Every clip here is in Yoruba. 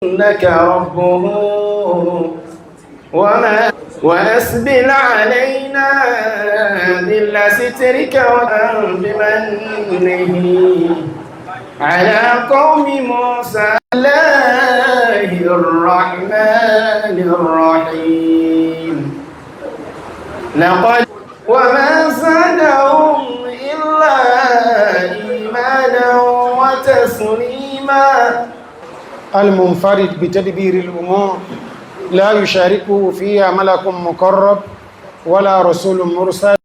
إنك ربه وما وأسبل علينا ذل سترك بمنه على قوم موسى. الله الرحمن الرحيم. لقد وما زادهم إلا إيمانا وتسليما. المنفرد بتدبير الأمور، لا يشاركه فيها ملك مقرب ولا رسول مرسل،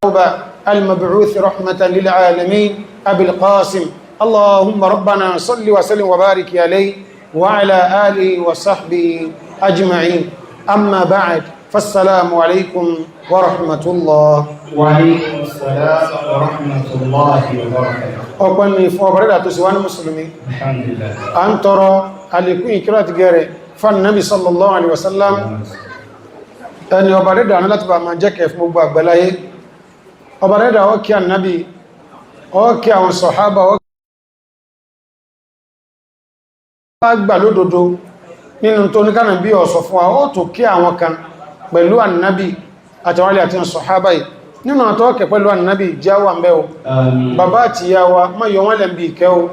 المبعوث رحمة للعالمين أبي القاسم. اللهم ربنا صل وسلم وبارك عليه وعلى آله وصحبه أجمعين. أما بعد، فالسلام عليكم ورحمة الله. وعليكم السلام ورحمة الله وبركاته. Ọpẹ́ ni fún ọba rẹ̀dà tó sì wá ní mùsùlùmí. الحمد لله. A ń tọrọ àlékún ìkírà ti gẹ̀rẹ̀ fún Nabi sallallahu alaihi wasallam, ẹni ọba rẹ̀dà ní láti bá máa jẹ́kẹ̀ fún gbogbo àgbàláyé. Ọba rẹ̀dà, ó kí ànábì, ó kí àwọn sọ̀hábà, ó gbà lódodo nínú tó ní kánà bí ọ̀sọ̀ fún wa, ó tó kí àwọn kan pẹ̀lú ànábì àtàwálẹ̀ àti sọ̀hábà yìí. Nínú àtọ́kẹ̀ pẹ̀lú ànábì jáwà ń bẹ́ o. آمين. Bàbá àti ìyá wa, má yọ wọ́n lẹ́m̀bì ìkẹ́ o.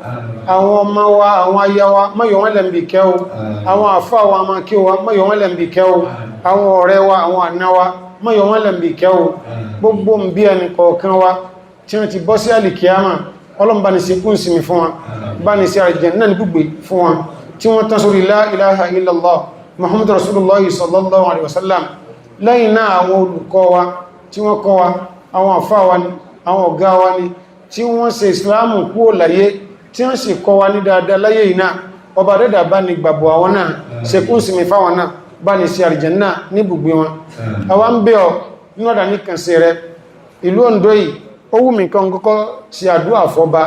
Àwọn ọmọ wa, àwọn aya wa, má yọ wọ́n lẹ́m̀bì ìkẹ́ o. Àwọn àfá wa, ọmọ kí wa, má yọ wọ́n lẹ́m̀bì ìkẹ́ o. Àwọn ọ̀rẹ́ wa, àwọn àna wa, má yọ wọ́n lẹ́m̀bì ìkẹ́ o. Gbogbo ń bí ẹni kọ̀ọ̀kan wa tí wọ́n ti bọ́ sí àlìkíyàmà, Ọlọ́run bá ní ṣe kún sinmi fún wa, bá ní ṣe àjẹ́ náà ní gbùgbé fún wa, tí wọ́n tán sórí la ilaha illallah Muhammadu Rasulullah sallallahu alaihi wasallam. Lẹ́yìn náà, àwọn olùkọ́ wa tí wọ́n kọ́ wa, àwọn àfá wa ni, àwọn ọ̀gá wa ni, tí wọ́n ṣe ìsìláàmù kúrò láyé, tí wọ́n sì kọ́ wa ní dáadáa láyé ìná, ọba dẹ́dà bá ní gbàbọ̀ àwọn náà, ṣe kún sinmi fáwọn náà, bá ní sí àlùjánnà ní ibùgbé wọn. Àwa ń bẹ̀ ọ́ nínú ọ̀dà ní kànṣe rẹ. Ìlú Oǹdó yìí, ó wù mí kan kọ́kọ́ sí àdúrà fọ́ba,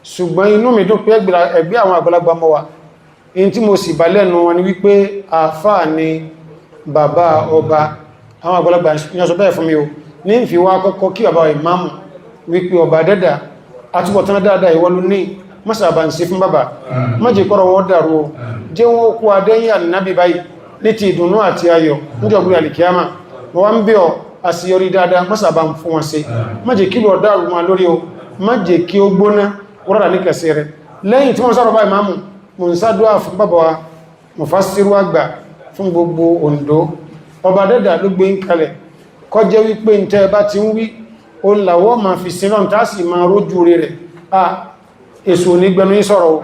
ṣùgbọ́n inú mi dùn pé ẹgbẹ́ àwọn àgbàlagbà mọ́ wa. In tí mo sì bá lẹ́nu wọn ni wípé àáfàá ni bàbá ọba. Àwọn àgbàlagbà ní ọsọ bẹ́ẹ̀ fún mi o ní ìfi wá kọ́kọ́ kí bàbá ìmáàmù wípé ọba dẹ́dà, àtúbọ̀tán dáadáa ìwọlú ní mọ́sàbà ń ṣe fún bàbá. Májè kọ́rọ̀ wọn dàrú o, jẹ́ wọn kú adẹ́yìn ànábì báyìí ní ti ìdùnnú àti ayọ̀ níjọ̀gbé alìkíyàmà. Wọ́n wá ń bẹ̀ ọ́, àṣeyọrí dáadáa mọ́sàbà ń fún wọn ṣe. Májè kí lọ dàrú wọn lórí o, májè kí ó gbóná wọ́rọ̀dà ní kẹsẹ̀ rẹ̀. Lẹ́yìn tí wọ́n sọ̀rọ̀ bá ìmáàmù, mo ń sádúà fún bàbá wa mufasiru àgbà fún gbogbo Oǹdó. Ọba dẹ́dà ló gbé ń kalẹ̀ kọjẹ́ wípé ń tẹ́ bá ti ń wí o làwọ́ ma fi sílọ́n tá sì máa rójú rẹ̀. À èso onígbẹnu yí sọ̀rọ̀ o,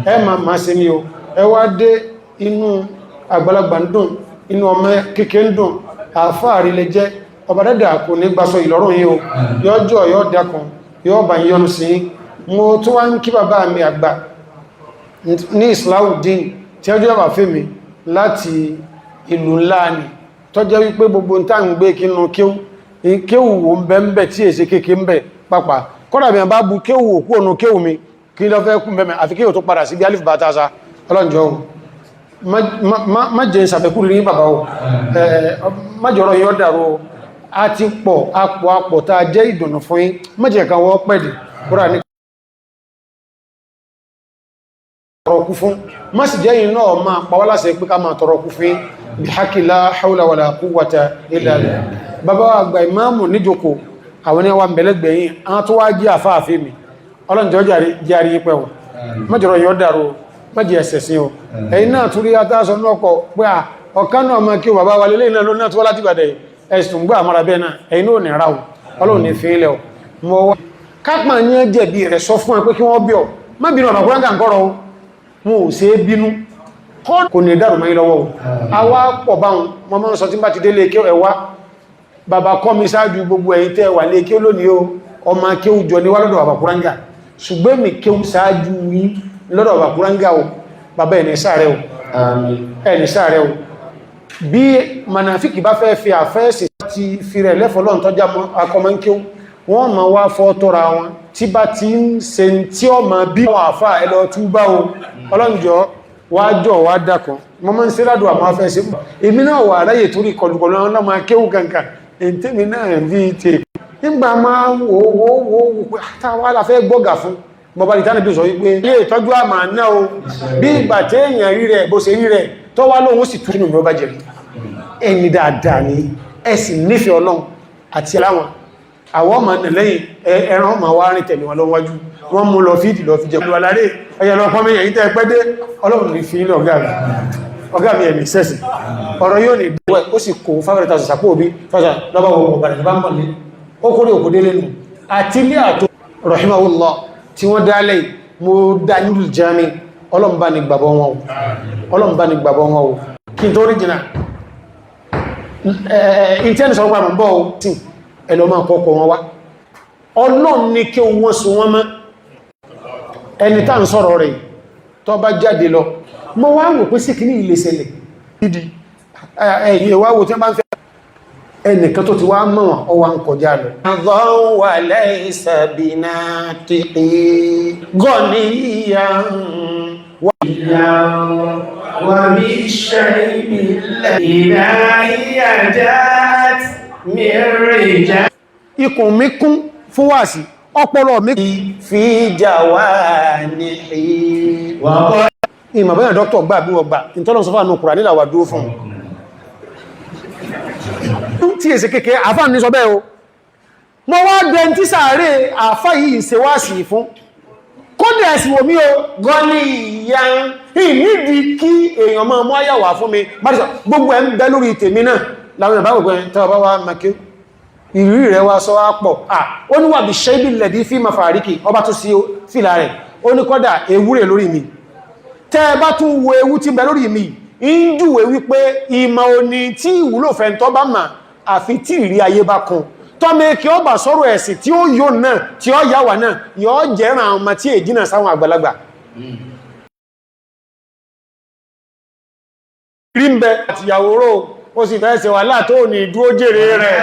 ẹ ma máa ṣe ní o. Ẹ wá dé, inú àgbàlagbà ń dùn, inú ọmọ kéèké ń dùn, àfáàrí lè jẹ́. Ọba dẹ́dà kò ní gbasọ ìlọ́rùn yìí o, yọjọ́ yọ dákan yọ bá yọnu sí. Mo tó wá ń kí bàbá mi àgbà ní Islahudeen tí ọjọ́ bàbá fèmí láti ìlú ńlá ni, tó jẹ́ wípé gbogbo ń tá ń gbé kínú kéwú kéwù wò ń bẹ ń bẹ tí èsè kéèké ń bẹ pàpà. Kọ́dà bí wọ́n bá bu kéwù òkú ònú kéwù mi kí lọ fẹ́ kún bẹ́mẹ̀, àfi kéwù tó padà sí bí alif bàtà. Ọlọ́njọ́ o, má jẹ́ ìsàfẹ́kú rí bàbá o, má jọ̀rọ̀ yọ́ dàrú o. A ti pọ̀ apọ̀ apọ̀ tá a jẹ́ ìdùnnú fún yín, má jẹ́ kan wọ́n pẹ̀dì kúrò ní tọrọ kú fún. Má sì jẹ́ yìí náà máa pàwọ́ láṣẹ pé ká máa tọrọ kú fún bí hákì. La hawla wala quwwata illa billah. Bàbá wa àgbà ìmáàmù níjòkó, àwọn ní wa ń bẹ̀lẹ́gbẹ̀yìn, àwọn tó wá jí àfáàfẹ́ mi. Ọlọ́njọ́ jẹ́ àrí pẹ́ o, mọ́jọ̀rọ̀ yọ́ dàrú o, mọ́jẹ̀ ẹ̀sẹ̀ sí o. Ẹ̀yin náà tún rí atásọ náà kọ pé à ọ̀kan náà mọ́ kí o bàbá wa lélẹ́yìn náà lónà tó wá láti Ìbàdàn, ẹ̀sùn gbọ́ àmọ́ra bẹ́ẹ̀ náà. Ẹ̀yin náà ní ra o, Ọlọ́run ní fi ilẹ̀ o. Mọ́ wá kápá ní jẹ̀bi rẹ̀, sọ fún ẹ pé kí wọ́n bí ọ má bínú. Ọ̀nà kúránkà ń kọ́rọ̀ o, wọn ò ṣe é bínú, kò ní dàrú mọ́ lọ́wọ́ o. Àwa pọ̀ báwọn wọ́n máa ń sọ tí bá ti délé kí ẹwà bàbá kọ́ mi ṣáájú gbogbo ẹ̀yin tẹ́ wà lé kí ó lónìí o. Ọmọ kéwù jọ ní wá lọ́dọ̀ bàbá kúrángà, ṣùgbọ́n mi kéwù ṣáájú yín lọ́dọ̀ bàbá kúrángà o. Bàbá, ẹni sáàrẹ o, ẹni sáàrẹ o. Bí manafiki bá fẹ́ fi àfẹ́ẹ̀sì ti fi rẹ̀ lẹ́fọ́lọ́n tọ́já akọmọ kéwù, wọ́n ma wá fọ́ tọ́ra wọn tí bá ti ń ṣe tí ó ma bí wọn àfá ẹlọ túbá o. Ọlọ́njọ́ wá jọ wá dákan mọ́ mọ́ ń ṣe ládùn àmọ́ afẹ́ sí èmi náà wà ráyè torí kọlùkọlù àwọn náà máa kéwù kankan èntèmi náà bí tè nígbà máa ń wò wò wò wò pé àtàwà la fẹ́ gbọ́gà fún. Bọ́bá ìtànà bí sọ wípé ilé ìtọ́jú àmà náà o, bí ìgbà tí èèyàn rí rẹ̀ bó ṣe rí rẹ̀ tó wá lóhun sì tún nínú ọba jẹ̀rí. Ẹni dáadáa ni ẹ sì nífẹ̀ẹ́ Ọlọ́run àti aláwọn àwọn ọmọ lẹ́yìn ẹran ọmọ wá rìn tẹ̀lé wọn lọ́wájú, wọ́n mú lọ fíìdì lọ fi jẹ olùwàlárè ẹyẹ lọ pọ́nmí èyí tẹ́ pẹ́ dé. Ọlọ́run ní fi ilẹ̀ ọ̀gá mi, ọ̀gá mi ẹ̀mí sẹ́sì ọ̀rọ̀ yóò ní ìdíwẹ̀. Ó sì kó 500,000 sàpò òbí fásà lọ́bà wọ̀ ọ̀bàrẹ̀ bá ń bọ̀ ní ó kórè òkú délé nù àti ilé àtò rahimahullah tí wọ́n dálẹ̀. Mo dá nílùú jami. Ọlọ́mbà ní gbàbọ́ wọn o, ọlọ́mbà ní gbàbọ́ wọn o. Kí n tó rí jìnà ìtẹ́ni sọ̀rọ̀ pàmò bọ́ o tí ẹlọ máa kọ́kọ́ wọn wá. Ọlọ́run ní kí wọ́n so wọ́n mọ́. Ẹni tá ń sọ̀rọ̀ rẹ̀ tó bá jáde lọ, mọ́ wá wò pé sí kìíní ilé ṣẹlẹ̀ ìdí ẹ̀yìn ìwá wo tí wọ́n bá ń fẹ́ ẹnìkan tó ti wá mọ̀ wọn, ọ wá ń kọjá lọ. Wà laysa binatiqi ghaniyan wà وبالشيب إذا هي جاءت من رجال Ikùn mi kún fún wáàsí, ọpọlọ mi fi jawanihi. وقد Ìmọ̀ bẹ́yàn dọ́kítọ̀ gbà bí wọ́n gbà ìtọ́lọ̀ sọfà ní Kùránì nílàwà dúró fún un tí èsì kéèkéé. Àfáà ní sọ bẹ́ẹ̀ o. Mọ́ wá dẹn tí sàárè àfá yìí ṣe wá sí fún kódà ẹ̀sìn wò mí o. Gọ́ní ìyá ìnídìí kí èèyàn máa mú àyàwó fún mi. Bá ti sọ, gbogbo ẹ̀ ń bẹ lórí tèmi náà láwọn ìbá gbogbo ẹ̀ tẹ́ ọba wá makí ìrírí rẹ̀ wá sọ wá pọ̀ à. Ó ní wà bí ṣẹ́bí lẹ̀dí fí mafariki ọba tó sí fìlà rẹ̀. Ó ní kọ́dà ewúrẹ̀ lórí mi, tẹ́ ẹ bá tún wo ewu tí ń bẹ lórí mi, ń júwe wípé ìmọ̀ òní tí ìwúlò fẹ́ tọ́ bá mà àfi tí ìrí ayé bá kun tọ́mọ kí ó bà sọ̀rọ̀ ẹ̀sìn tí ó yóò náà tí ó yáwà náà yóò jẹ́ràn àwọn ọmọ tí èjìnà sáwọn àgbàlagbà rí ń bẹ àtìyàwó rò ó sì fẹ́ ṣe wàhálà tó ní dúó jèrè rẹ̀.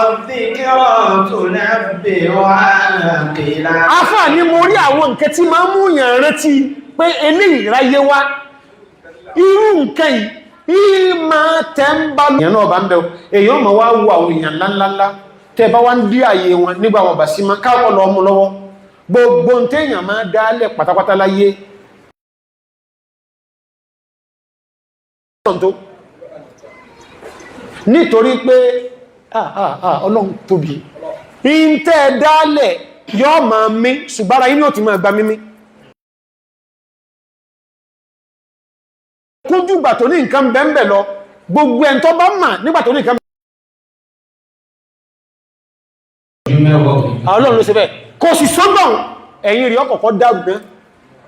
الذكرى تنبه عاقلا. Afá ní mo rí àwọn nǹkan tí máa ń mú yàn rántí pé eléyìí ráyé wá, irú nǹkan yìí máa tẹ́ ń bá èèyàn náà bá ń bẹ. Èèyàn máa wá wo àwọn èèyàn ńláńláńlá tẹ́ bá wá ń dí àyè wọn nígbà wọn bà sí máa káwọ́ lọ mú lọ́wọ́. Gbogbo téèyàn máa dálẹ̀ pátápátá láyé tó nítorí pé Ọlọ́run tóbi ìntẹ́ dálẹ̀ yọ́ máa mí, ṣùgbára inú ò ti máa gba mímí kújú gbà tó ní nǹkan bẹ́ẹ̀bẹ̀ lọ. Gbogbo ẹn tó bá mà nígbà tó ní nǹkan Ọlọ́run ló ṣe bẹ́ẹ̀, kò sì sọ́gbọ̀n ẹ̀yìn rí ọkọ̀kọ́ dárù náà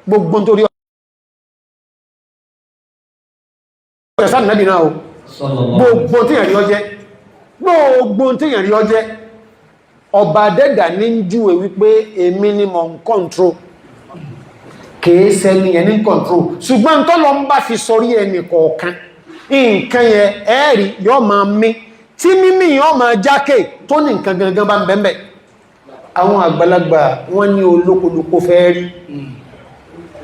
gbogbo nítorí ọ̀sán nàbì náà o. Gbogbo tí èyàn rí ọjẹ́, gbogbo tí èyàn rí ọjẹ́, ọba dẹ́dà ní ń júwe wípé èmi ni mò ń control, kìí sẹ́ni yẹn ní control. Ṣùgbọ́n tó lọ ń bá fi sọrí ẹnì kọ̀ọ̀kan nǹkan yẹn, ẹ̀ẹ́rì yọ́ máa mí tí mímí yọ́ máa jákè tó ní nǹkan gangan bá ń bẹ́ẹ̀. Àwọn àgbàlagbà wọ́n ní olókolóko fẹ́ rí.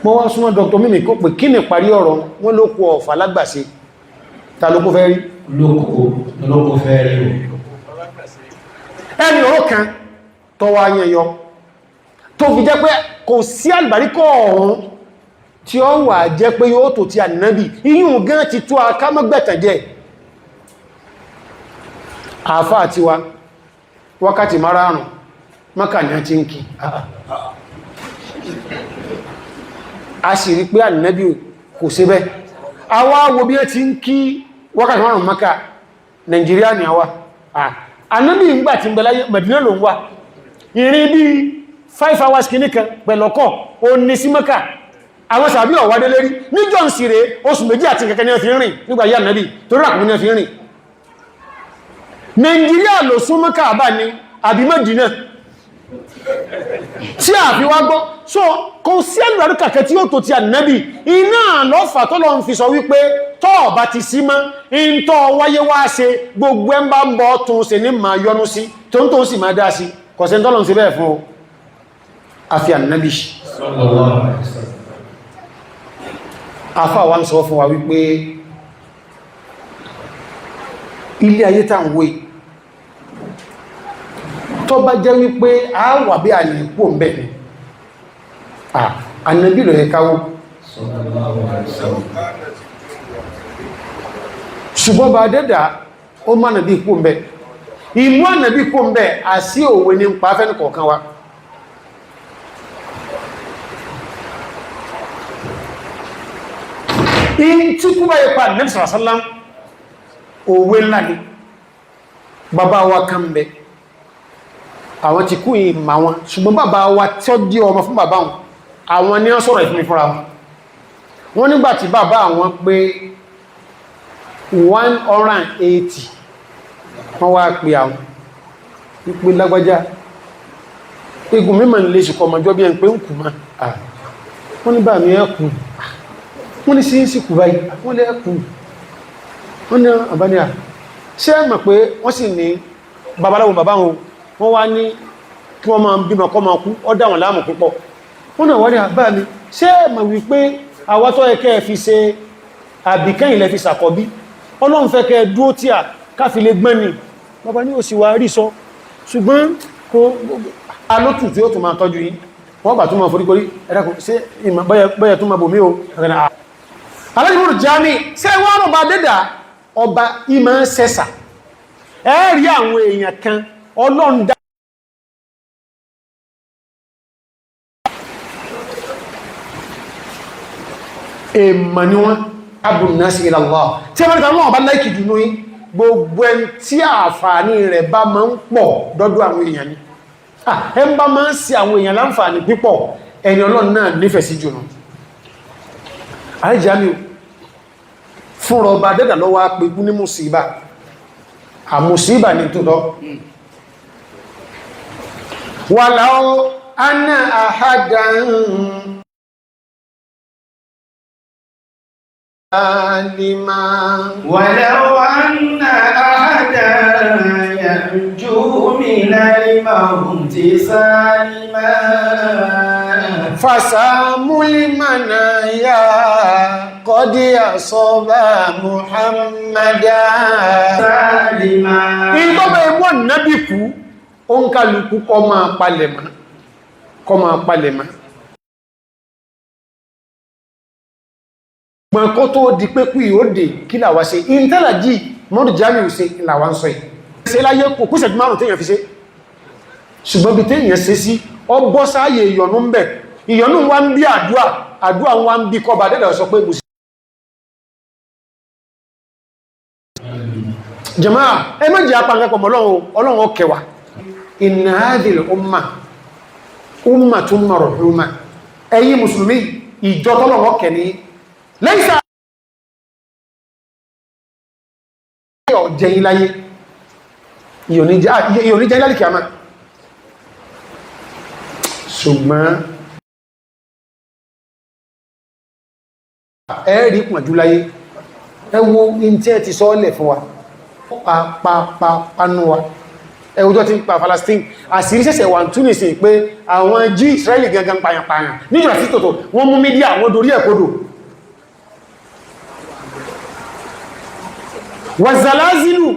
Wọ́n wá súnmọ́ Dr. Mímí kó pé kí ni parí ọ̀rọ̀ wọn ló kó ọ̀fà lágbàṣe ta ló kó fẹ́ rí. Olóko olóko fẹ́ rí o. Ẹni ọ̀rọ̀ kan tọwọ́ ayẹyọ tó fi jẹ́ pé kò sí àlùbáríkọ̀ ọ̀hún tí ó wà jẹ́ pé yóò tó ti ànábì iyún gan ti tó akámọ́gbẹ̀tàn jẹ́ àfá àti wa wákàtí márààrùn mọ́kà ní ti ń kí. A sì rí pé ànábì kò ṣe bẹ́. Àwa wo bí ẹ ti ń kí wákàtí márùn mọ́kà. Nàìjíríà ni àwa. Ànábì ń gbà tí ń bẹ láyé, Mẹ̀dínà ló ń wà. Ìrìn bí 5 hours kìíní kan pẹ̀lọ́kọ̀ ó ní sí mọ́kà. Àwọn sàbí ọ̀wádé lérí níjọ́ ń sì rẹ̀ oṣù 2 àti kẹ̀kẹ́ ní ẹ fi rìn nígbà yá ànábì torí àkùnrin ní ẹ fi rìn. Nàìjíríà ló sún mọ́kà àbá ní àbí Mẹ́dínà tí a fi wá gbọ́. So kò sí ẹlùrẹ́rù kàkẹ́ tí ó tó ti ànábì iná lọ́fà tó lọ ń fi sọ wípé tọ́ ọ̀bá ti sí mọ́ in tọ́ wáyé wá ṣe, gbogbo ẹ̀ ń bá ń bọ́ tún ṣe ní máa yọnu sí tó ń tó sì máa dá sí. Kọ̀sẹ̀ tọ́lọ̀ ń ṣe bẹ́ẹ̀ fún o àfi ànábì. Sallallahu alaihi wasallam. Afá wa ń sọ fún wa wípé ilé ayé tá ń wé, tó bá jẹ́ wípé a wà bí àlè pò ń bẹ̀ ni. Ànábì ló yẹ káwó. Sallallahu alaihi wasallam. Ṣùgbọ́n bá dẹ́dà ó má nàbí kó ń bẹ, ìmú ànàbí kó ń bẹ, àsí òwe ní ń pa fẹ́ni kọ̀ọ̀kan wa. In tí kú bá yẹ pa Ànábì sàrásálám, òwe ńlá ni. Bàbá wa kan bẹ, àwọn ti kú yìí mà wọn, ṣùgbọ́n bàbá wa tí ó dí ọmọ fún bàbá wọn, àwọn ní wọ́n sọ̀rọ̀ ìfúnmi fúnra wọn. Wọ́n nígbàtí bàbá àwọn pé 180, wọ́n wá pè àwọn wípé, "Lágbájá, egun mímọ̀ ní lè ṣùkọ́ ọmọjọ́ bí ẹn pé ń kù máa." Wọ́n ní, "Bá mi, ẹ́ kù." Wọ́n ní, sí sí kù báyìí?" Wọ́n lẹ́ kù. Wọ́n ní àbáníà ṣé ẹ mọ̀ pé wọ́n sì ní babaláwo bàbá wọn. Wọ́n wá ní kí wọ́n máa bímọ kọ́ máa kú, ọ́ dá wọn láàmú púpọ̀. Wọ́n náà wọ́n ní, "Àbá mi, ṣé ẹ mọ̀ wípé àwa tó yẹ kẹ́ ẹ fi ṣe àbíkẹ́yìn lẹ fi ṣàkọ́bí? Ọlọ́run fẹ́ kẹ́ ẹ dúró tí a káfi lè gbọ́n ni." Bàbá ní òsì wa rí sọ, ṣùgbọ́n kò alótù tí ó tún máa tọ́jú yín. Wọ́n bà tún máa foríkorí, ẹ̀dàkùn sí bọ́yẹ̀ tún máa bò mí o. Alájìmọ̀rù jami ṣé wọ́n rọ̀ bá dẹ́dà ọba ìmọ̀ sẹ́sà, ẹ rí àwọn èèyàn kan Ọlọ́run dá èèmọ̀ ni wọ́n abùnásí ila Allah tí a mẹ́ta náà bá láìkì jù ní gbogbo ẹn tí àǹfààní rẹ̀ bá máa ń pọ̀ dọ́dọ̀ àwọn èèyàn ni. Ẹ ń bá máa ń ṣe àwọn èèyàn láǹfààní pípọ̀, ẹni Ọlọ́run náà nífẹ̀ẹ́ sí jù nù. Àríjàmí fúnra ọba dẹ́dà lọ́wọ́ á pé ní mùsíbà, àmùsíbà ní tòótọ́. Walau anna ahadan alima. ولو أن أحدا ينجو من الموت سالما. فسام المنايا قد أصاب محمدا. سالما. Ìtọ́bẹ̀ imú ànábì kú, ó ń kálukú kọ́ máa palẹ̀mọ́, kọ́ máa palẹ̀mọ́. Gbọ́n kó tó di pé kú ìhóde, kí làwá ṣe? Ìntẹ́làjì mọ́rù jamiu ṣe làwá ń sọ yìí. Ṣe láyé kò kú ìṣẹ́jú márùn téèyàn fi ṣe, ṣùgbọ́n bí téèyàn ṣe sí, ọ bọ́ sáàyè ìyọnú ń bẹ̀. Ìyọnú wa ń bí àdúà, àdúà wa ń bí kọba dẹ́dà sọ pé bùsí. Jàmáà, ẹ má jẹ́ apá nǹkan pọ̀ mọ́ Ọlọ́run. Ọlọ́run ó kẹ́ wa. Inna hadhihi al-umma ummatun marhuma. Ẹ̀yin mùsùlùmí, ìjọ tọ́lọ́run ó kẹ́ ní lẹ́yìn ọ̀jẹ̀ yín láyé, ìyòní jẹ́ lálìkì àmà, ṣùgbọ́n ẹ̀rí pọ̀njú láyé. Ẹ wo in tí ẹ ti sọ́ọ́lẹ̀ fún wa pàpàpàpánú wa. Ẹwùjọ́ ti ń pa Palestine, àṣírí ṣẹ̀ṣẹ̀ wà ń tún nìsìn pé àwọn jí Israeli gangan pàyànpàyàn níjọba sí tòtò. Wọ́n mú media, wọ́n dorí ẹ̀kodò. Wàzàlázìlù,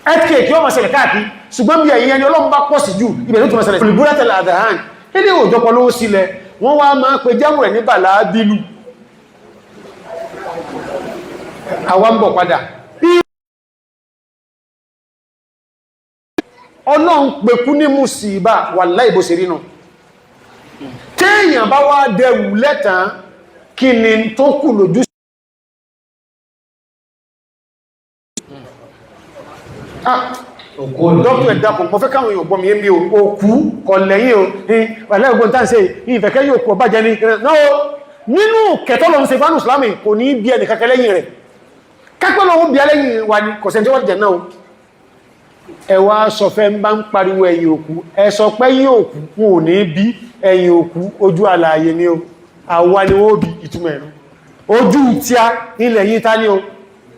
earthquake yóò máa ṣẹlẹ̀ káàkiri, ṣùgbọ́n bí ẹ̀yìn ẹni Ọlọ́run bá pọ̀ sí jù, ibẹ̀ ló tún máa ṣẹlẹ̀. Olùbúrẹ́tẹ̀lẹ̀ àdáhàn ilé òjọpọ̀ lówó sílẹ̀, wọ́n wá máa pe jámù rẹ̀ ní bàlábílù. Àwa ń bọ̀ padà. Ọlọ́run pẹ̀kú ní mùsíbà, wàláhì bó ṣe rí nù. Téèyàn bá wá dẹrù lẹ́tàn, kí ni tó kù lójú? Ah, dókítà, ẹ̀dàkùn, mo fẹ́ káwọn èèyàn gbọ́ mi yé mi o. Òkú kọ̀ lẹ́yìn o ní wàlẹ́ ògbọ́n tá ń ṣe ìfẹ̀kẹ́ yóò kú ọba jẹ ní náà. Nínú kẹtọ́ lọ́n ṣe fánù ìsìlámì, kò ní bí ẹnì kankan lẹ́yìn rẹ̀. Kápẹ́ lọ́wọ́ bí alẹ́yìn wa ni kọ̀sẹ̀ tí wọ́n jẹ náà. Ẹ wá sọ fẹ́ ń bá ń pariwo ẹ̀yìn òkú, ẹ sọ pé yín òkú wọn ò ní bí ẹ̀yìn òkú, ojú alààyè ni o. Àwa ni wọ́n bí ìtumọ̀ ẹ̀rọ ojú tíá ilẹ̀ yìí ta ní o.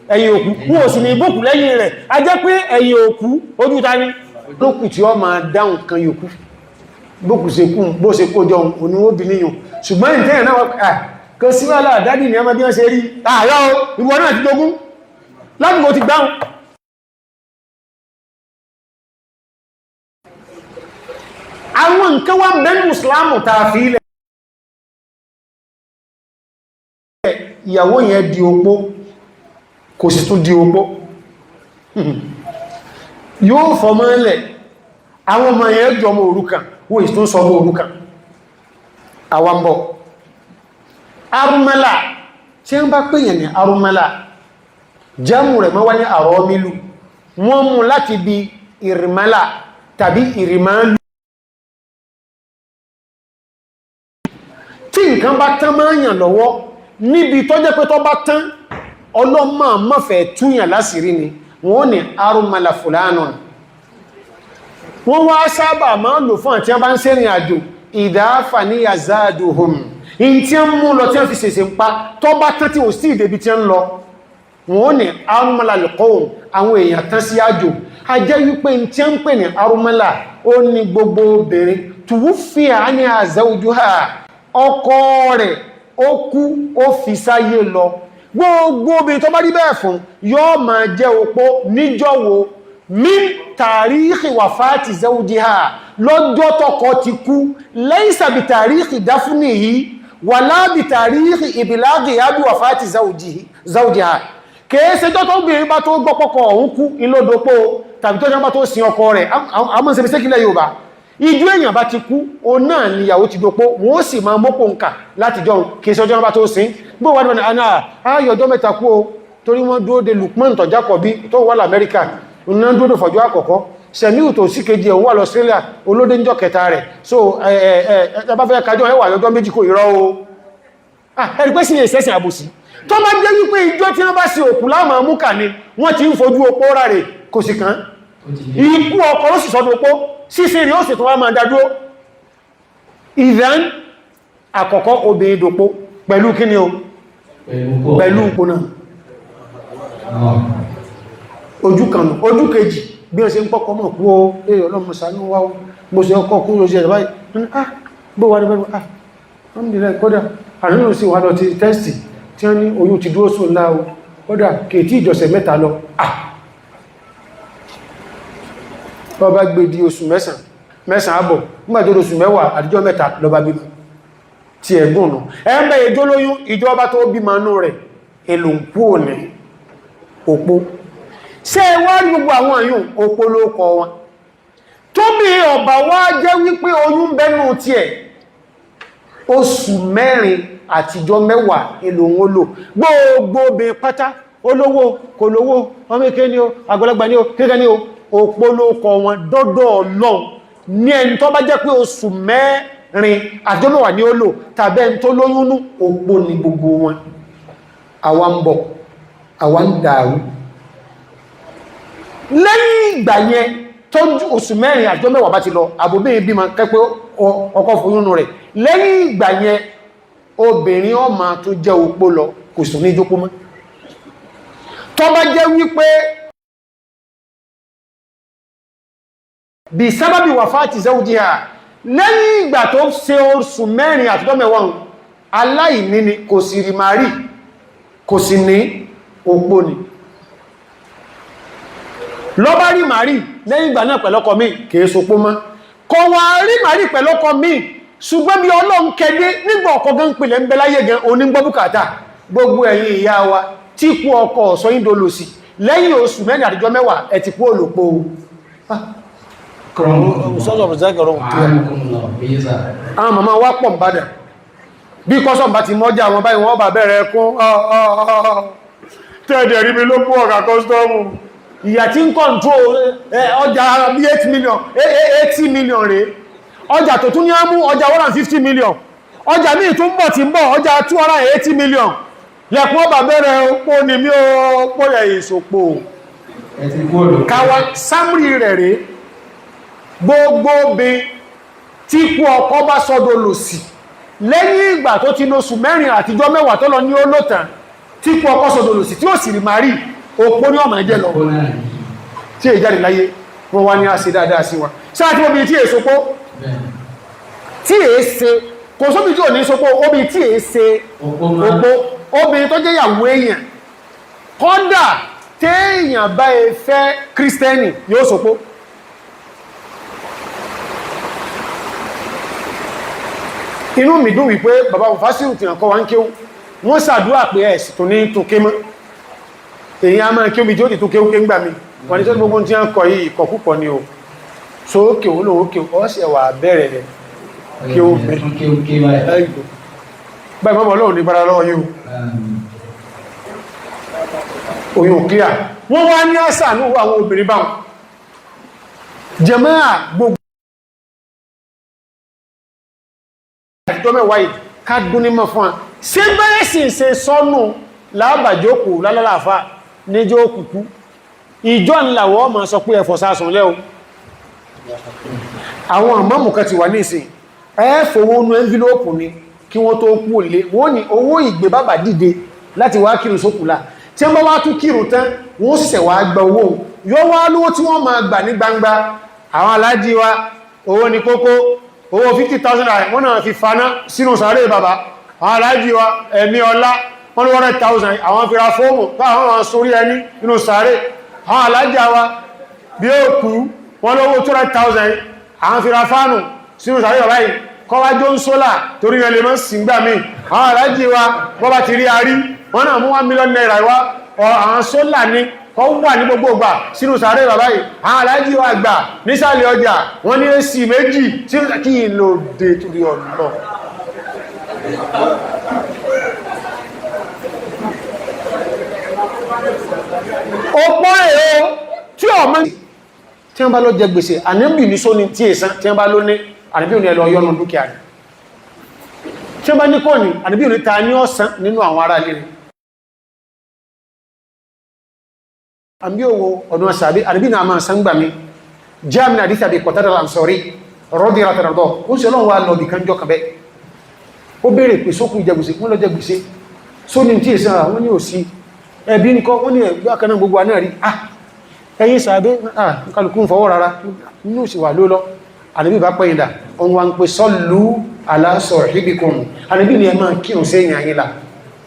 Ẹ̀yìn òkú wọn ò sì ní ìbòkù lẹ́yìn rẹ̀. A jẹ́ pé ẹ̀yìn òkú ojú ta ní lókù tí ó máa dáhùn kan yòókù bókù ṣe kú, bó ṣe kó jọ òní ó bí níyàn. Ṣùgbọ́n ìtẹ́yìn náà kò sí wàhálà. Dádì ní ọmọ bí wọ́n ṣe rí ààrẹ o. Ìwọ náà ti jogún ládùúgbò ti gbáhùn. Àwọn nǹkan wá mẹ́nu ìsìlámù tàà fi ilẹ̀. Ìyàwó yẹn di opó, kò sì tún di opó, yóò fọmọ́ lẹ̀. Àwọn ọmọ yẹn jọ ọmọ òrukàn, wọ́n ì tún sọ ọmọ òrukàn. Àwambọ̀ arúmẹ́là tí ń bá pèyàn ní arúmẹ́là, jẹ́mù rẹ̀ mọ́ wá ní àrọ́mílù. Wọ́n mú láti bí ìrìmẹ́là tàbí ìrìmẹ́lù. Tí nǹkan bá tán máa yàn lọ́wọ́ níbi tó jẹ́ pé tó bá tán, ọlọ́mọ mọ́fẹ̀ túyàn lásìrí ni wọ́n ní arúmẹ́là fùlánà. Wọ́n wá sábà máa lò fún àti bá ń ṣèrìn àjò, ìdáfà ní yazaduhum in tí ń mú lọ tí ń fi ṣèṣe ń pa, tó bá tán tí ò sí ìdèbí tí ń lọ, wọ́n ní arúmọ́lá lẹ́kọ́ọ̀n, àwọn èèyàn tán sí àjò. A jẹ́ wípé tí ń pè ní arúmọ́lá, ó ní gbogbo obìnrin tuwuffiya anha zawjuha, ọkọ rẹ̀ ó kú, ó fi sáyé lọ. Gbogbo obìnrin tó bá rí bẹ́ẹ̀ fún yóò máa jẹ́ opó níjọ́wó? Min tàríkì wàfáàtì zawjiha, lọ́jọ́ tọ́kọ ti kú. Laysa bí tàríkì dáfúnìhì wala bí tàríkì ìbìlágì yábí wàfáàtì zawjiha. Kèése tó tó bèèrè bá tó gbọ́pọ́kọ̀ ọ̀hún kú ilódopó, tàbí tó jẹ́ bá tó sin ọkọ rẹ̀. Àmọ́ Yorùbá, ìjú èèyàn bá ti kú, o náà ni ìyàwó ti dopó, wọ́n sì máa mọ́pò nkà láti jọ. Kèése ọjọ́ bá tó sin gbọ́ wà ní àná ayọ̀jọ́ 3 kú o, torí wọ́n dúró de Lukman tọ̀jákọ̀ bí tó wà l'Amẹ́ríkà ní dúró fọ̀jọ́ àkọ́kọ́, sẹ̀míù tó sí kejì ẹ̀wọ́n wà lọ Australia, olóde ń jọ kẹta rẹ̀. So ẹ bá fẹ́ kájọ́ ẹwà ọjọ́ 2 kò irọ́ o. Ẹ̀rí pé sí ìṣẹ́sìn àbòsí tó bá jẹ́ wípé ìjọ tí wọ́n bá sí òkú láàmà múkà ni wọ́n ti ń fojú opó rárẹ̀, kò sì kàn. Ikú ọkọ ló sì sọ́dọ̀ opó, síse rí ó sì tún wá máa dádúró. Ìdán àkọ́kọ́, obìnrin dòpó pẹ̀lú kíni o? Pẹ̀lú ipò náà. Ojú kan, ojú kejì, bí wọ́n ṣe ń pọ́kọ́ mọ̀ kú o, èyí ọlọ́mọ ṣàánú wá o, mo ṣe ọkọ̀ kú lóṣù ẹ̀ báyìí, ah, bó wà ní bẹ́ẹ̀, ah, alhamdulillah, kódà àrínú sí wà lọ ti test tí wọ́n ní oyún ti dúró sóun láò, kódà kètí ìjọsẹ̀ 3 lọ. Ah, wọ́n bá gbé di oṣù 9, 9 àbọ̀, nígbàtí oṣù 10 àdíjọ́ 3 lọ bá bímọ tí ẹ̀gùn nù. Ẹ̀mẹ́ ìjọ lóyún, ìjọba tó bímọ nú rẹ̀ èlò ń kú òní òpó. Ṣé wá rí gbogbo àwọn àyùn, òpó ló kọ wọn. Tó bí ọ̀bà wá jẹ́ wípé oyún bẹ́nu tiẹ̀, oṣù 4 àtijọ́ 10 èlò wọn lò. Gbogbo obìnrin pátá, olówó kò lówó, ọmọ èké ní o, àgbàlagbà ní o, kékeré ní o, òpó ló kọ wọn dọ́dọ̀ Ọlọ́run ní ẹni tó bá jẹ́ pé oṣù 4 àtijọ́ 10 ní ó lò, tàbí ẹni tó lóyún nú, òpó ní gbogbo wọn. Àwa ń bọ̀, àwa ń dàrú. Lẹ́yìn ìgbà yẹn tó oṣù 4 àtijọ́ 10 bá ti lọ, àbòbí bímọ kẹ́pẹ́ ọkọ fòyúnú rẹ̀, lẹ́yìn ìgbà yẹn obìnrin ó máa tó jẹ́ opó lọ, kò sì ní jókòó mọ́. Tó bá jẹ́ wípé bí sábàbí wàfáàtì zawjiha, lẹ́yìn ìgbà tó ṣe oṣù 4 àtijọ́ 10, aláìní ni, kò sì rí màrí, kò sì ní, opó ni. Lọ bá rí màrí lẹ́yìn ìgbà náà pẹ̀lọ́kọ mi, kìí sopó mọ́. Kọ wà rí màrí pẹ̀lọ́kọ mi, ṣùgbọ́n bí Ọlọ́run kẹdé nígbà ọkọ gan pìlẹ̀ ń bẹ láyé gan onígbọ́ bùkátà. Gbogbo ẹ̀yin ìyá wa tí kú ọkọ ọ̀sọ́ ìdólòsì, lẹ́yìn oṣù 4 àtijọ́ 10 ẹ ti kú òlòpó. Àwọn màmá wa pọ̀ ń bàdàn, bí kọ́sọ̀ bá ti mọ́jà wọn báyìí, wọ́n bà bẹ̀rẹ̀ ẹkún tẹ́ẹ̀dẹ̀ rí mi ló mú ọ̀gá kọ́sítọ́mù. Ìyà tí ń kọ́ntró ọjà bí 8 million, 80 million rẹ̀, ọjà tó tún ní á mú ọjà 150 million, ọjà míì tún bọ̀ tí ń bọ̀, ọjà 280 million, lẹ́kún ọba bẹ̀rẹ̀ opó ni mí ó pọ̀ rẹ̀ ìsòpò káwa sámúrì rẹ̀ rẹ̀. Gbogbo bí tí kú ọkọ bá sọ́dọ̀ lòsì lẹ́yìn ìgbà tó ti lóṣù 4 àtijọ́ 10 tó lọ ní ó lòtàn, tí kú ọkọ sọ́dọ̀ lòsì tí ó sì rí màrí, òpó ní ọmọ ẹjẹ́ lọ tí èyí jáde láyé. Wọ́n wá ní àṣẹ dáadáa sí wa sáà tí obìnrin tí èso pó tí èé ṣe, kò sóbi tí ò ní sopó, obìnrin tí èé ṣe òpó, obìnrin tó jẹ́ ìyàwó èèyàn, kọ́dà téèyàn bá e fẹ́ kírísítẹ́nì yóò sopó. Inú mi dùn wípé bàbá Mufasiru tí kọ́ wa ń kéwú, Wọ́n ṣàdúrà pé ẹ̀sì tó ní tó ké mọ́. Èyí a máa kí omi tí ó ti tó kéwúké ń gbà mí. Wọ́n ní tó gbogbo tí wọ́n kọ yìí ìkọkúkọ ni o. So ókè ó lòun ókè ó ṣẹ̀ wà bẹ̀rẹ̀ rẹ̀ kí ó mi. Tún kí ó ké báyìí. Báyìí mọ́mọ́ Ọlọ́run ní gbára lọ́wọ́ yìí o. Oyún clear. Wọ́n wá ní àṣà ní àwọn obìnrin báwọn. Jàmáà, gbogbo àtijọ́ mẹ́wàá yìí ká dún ní mọ́ fún wa. Ṣé bẹ́ẹ̀ sì ṣe sọ́nù lábàjókù lálàáfà níjọ́ òkùnkú ìjọ ńláwọ́ ma sọ pé ẹ̀fọ́ sásùn lẹ́ o. Àwọn àmọ́mù kan ti wà ní ìsìn, ẹ fowó nú envelope ni kí wọ́n tó kú òlé. Wọ́n ní owó ìgbé bàbà dìde láti wá kírun sókùlà. Tí wọ́n bá wá tún kírun tán, wọ́n sì ṣẹ̀ wá gba owó yóò wá lówó tí wọ́n máa gbà ní gbangba. Àwọn alájí wa, owó ní kókó, owó 50,000 naira wọ́n náà fi faná sínú sàárè bàbá. Àwọn alájí wa ẹ̀mí ọlá, wọ́n ní 100,000 àwọn fi ra fóòmù káwọn máa sórí ẹni nínú sàárè. Àwọn alájá wa bí ó kú, wọ́n lówó 200,000 àwọn fi ra fáànù sínú sàárè bàbá yìí, kọwàjó ń sólà torí rẹ̀ lè mọ́ sí gbà mí. Àwọn alájí wa wọ́n bá ti rí arí, wọ́n náà mú 1 million naira wá, àwọn sólà ní kọ́ wà ní gbogbo ìgbà sínú sàárè bàbá yìí. Àwọn alájí wa gbà nísàlẹ̀ ọjà, wọ́n ní AC méjì sínú. Kí ló dé torí ọ̀nà? Ọ̀pọ̀ èrò tí ọmọ tí wọ́n bá lọ jẹ gbèsè, ànábì ní sóní tí èsán. Tí wọ́n bá ló ní, ànábì ní ẹlọ yọ́nu dúkìá rẹ̀. Tí wọ́n bá ní kọ́ ní, ànábì ní ta ní ọ̀sán nínú àwọn ará ilé rẹ̀. Àbí owó ọdún àsàbí, ànábì náà máa sán gbà mí. Jamiu àdísì àbí Qatada al-Ansari rọ́dí ratàràdọ́, ó sì ọlọ́run wá lọ bí kan jọ kàbẹ́, ó béèrè pé sókù ìjẹgbèsè, wọ́n lọ jẹ gbèsè, sóní tí èsán, àwọn ní òsì ẹbí ń kọ́, wọ́n ní ẹgbẹ́ akaná gbogbo àná rí. Ah, ẹ̀yin sàbẹ́, ah, kálukú ń fọwọ́ rárá nínú sì wà ló lọ. Ànábì bá pẹ́yìndà, ọ̀n wa ń pè sallu ala sahibikum. Ànábì ni ẹ máa kírun sí èyàn yìí la.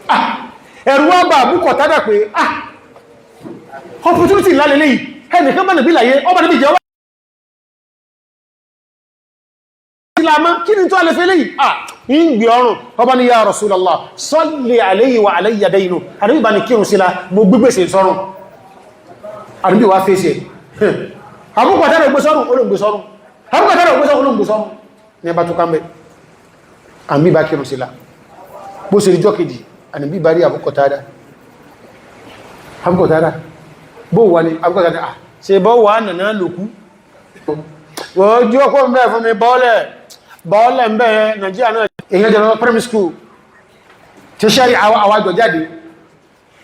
Ah, ẹ̀rù wá bá àbúkọ̀ tádà pé ah, opportunity ńlá lélẹ́yìí. Ẹnìkan bá nàbí láyé, ọba nàbí jẹ́ ọba ìlàmá, kí ni tó alẹ́ fẹ́ léyìí? Ah, ń gbé ọrùn ọba ní ya Rasulullah, salli alayhi wa alayya daynu. Ànábì bá ní kírun sí la, mo gbígbèsè sọ́rùn. Ànábì wá fèsì ẹ̀. Àbúkọ̀ tádà gbé sọ́rùn, olóògbé sọ́rùn. Àbúkọ̀ tádà gbé sọ́rùn, olóògbé sọ́rùn. Ní ẹbá tó ká mẹ́, àmì bá kírun sí la. Bó ṣe rí jọ́ kejì, ànábì bá rí àbúkọ̀ tádà. Àbúkọ̀ tádà bó wà ní àbúkọ̀ tádà, ah, ṣe bọ́ wà nàná lòkú wọ́n jú ọkọ̀ mẹ́ fún mi bọ́ọ̀lẹ̀ bọ́ọ̀lẹ̀ ń bẹ̀rẹ̀ Nàìjíríà náà. Èyàn jẹ́ lọ primary school tí ṣẹ́rí àwàjọ jáde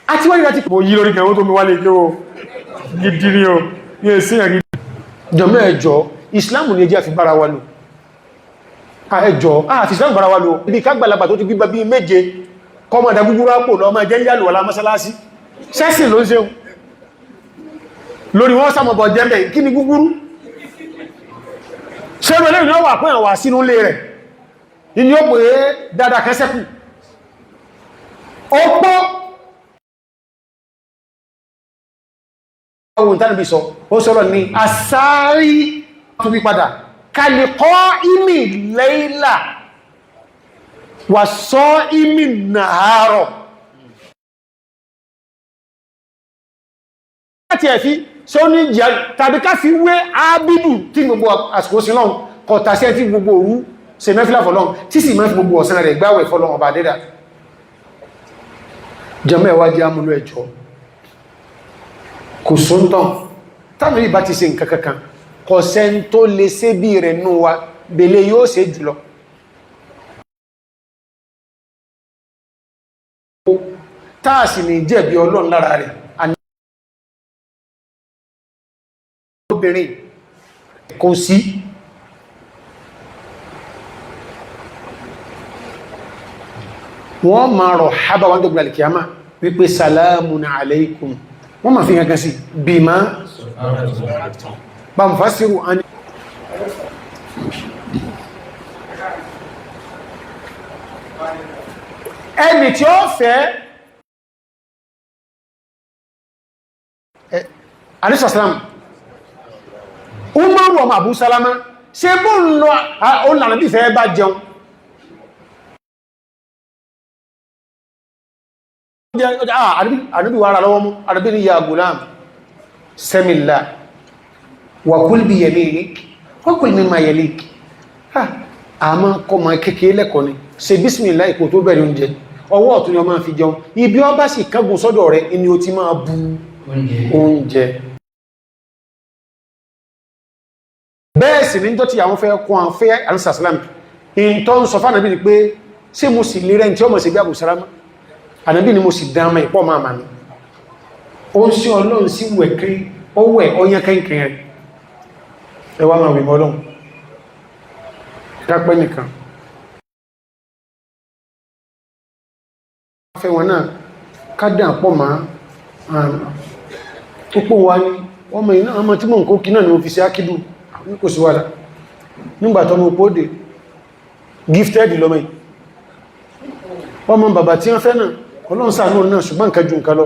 àti wọ́n láti mo yí lórí gẹ̀rún tó mi wálé kí o gidi ni o ní èsì ẹ̀rí. Jọmọ́, ẹjọ́ Islam ní ẹjẹ́ àfi bára wa lò. Ẹjọ́ àfi Islam bára wa lò bí kágbàlagbà tó ti gbígbà bí méje kọmọ ẹ̀dà gúgúrú àpò lọ máa jẹ́ yàlù wà mọ́sálásí. Sẹ́sìn ló ń ṣeun lórí wọ́n sàmọ̀bọ̀ jẹ́mẹ̀. Kí ni gúgúrú ṣe rẹ̀ lẹ́yìn wà pín àwà sínú ilé rẹ̀ ní ó pè é dáadáa kẹsẹ́kù ọpọ́ ohun tánàbí sọ, ó sọ̀rọ̀ ní àsáárí tó bí padà kàlẹ̀kọ́ ìmì lẹ́ìlà wà sọ ìmì nàárọ̀ láti ẹ̀fí ṣe ó ní jẹ́ tàbí ká fi wé ábídù tí gbogbo àsìkò sí lọ́n kọ̀tà sí ẹ tí gbogbo òru ṣe mẹ́fílà fọ́lọ́n, tí sì mẹ́fí gbogbo ọ̀sán rẹ̀ gbáwẹ̀ fọ́lọ́n ọba dẹ́dà. Jẹmọ́, ẹwà jẹ́ amúlò ẹjọ́ kò sóńtàn tánà ìbá ti ṣe nǹkan kankan, kò sẹ́n tó lè ṣe bí rẹ̀ nú wa bèlè yóò ṣe jùlọ táàsì ní jẹ̀bi Ọlọ́run lára rẹ̀. Obìnrin kò sí wọ́n máa rọ̀ hábà wọ́n dọ̀gbà alìkìyàmá wípé salamun alaikum. Wọ́n máa fi gangan sí bima bá mú fásirù an ẹni tí ó fẹ́ alìsàsàlám Umaru ọmọ Abu Salama ṣe bó ń lọ ọlànà bí fẹ́ bá jẹun. Jẹ́ ànábì wà rà lọ́wọ́ mú. Ànábì ní, "Ya gulam, samillah wa kul bi yaminik wa kul mimma yalik." Àmọ́ kọmọ kékeré lẹ́kọ̀ọ́ ni ṣe bísmìlá ìkò tó bẹ̀rẹ̀ oúnjẹ. Ọwọ́ ọ̀tún ni ọ máa fi jẹun. Ibi ọ bá sì kángun sọ́dọ̀ rẹ̀ ni o ti máa bu oúnjẹ. Bẹ́ẹ̀ sì ní jọ́ tí àwọn fẹ́ kún àwọn fẹ́ àrísàsílám in tó ń sọ fún ànábì ni pé, ṣé mo sì lè rẹ̀ tí ó mọ̀ sí bí Abu Salama? Ànábì ni mo sì dáma ìpọ̀ máa mà ní ó ń sí. Ọlọ́run sí wẹ̀ kí ó wẹ̀ ọyán kẹ́kẹ́ rẹ̀. Ẹ wá máa wì mọ́ Ọlọ́run kápẹ́ nìkan fẹ́ wọn náà kádà pọ̀ máa púpọ̀ wá ní ọmọ iná. Ọmọ tí mọ̀ nǹkan kí náà ni mo fi sí ákídù ní kò sí wàhálà. Nígbàtọ́ mọ́ pódè gifted lọ́mọ yìí, ọmọ bàbá tí wọ́n fẹ́ náà, Ọlọ́run ṣàánú náà, ṣùgbọ́n nǹkan ju nǹkan lọ.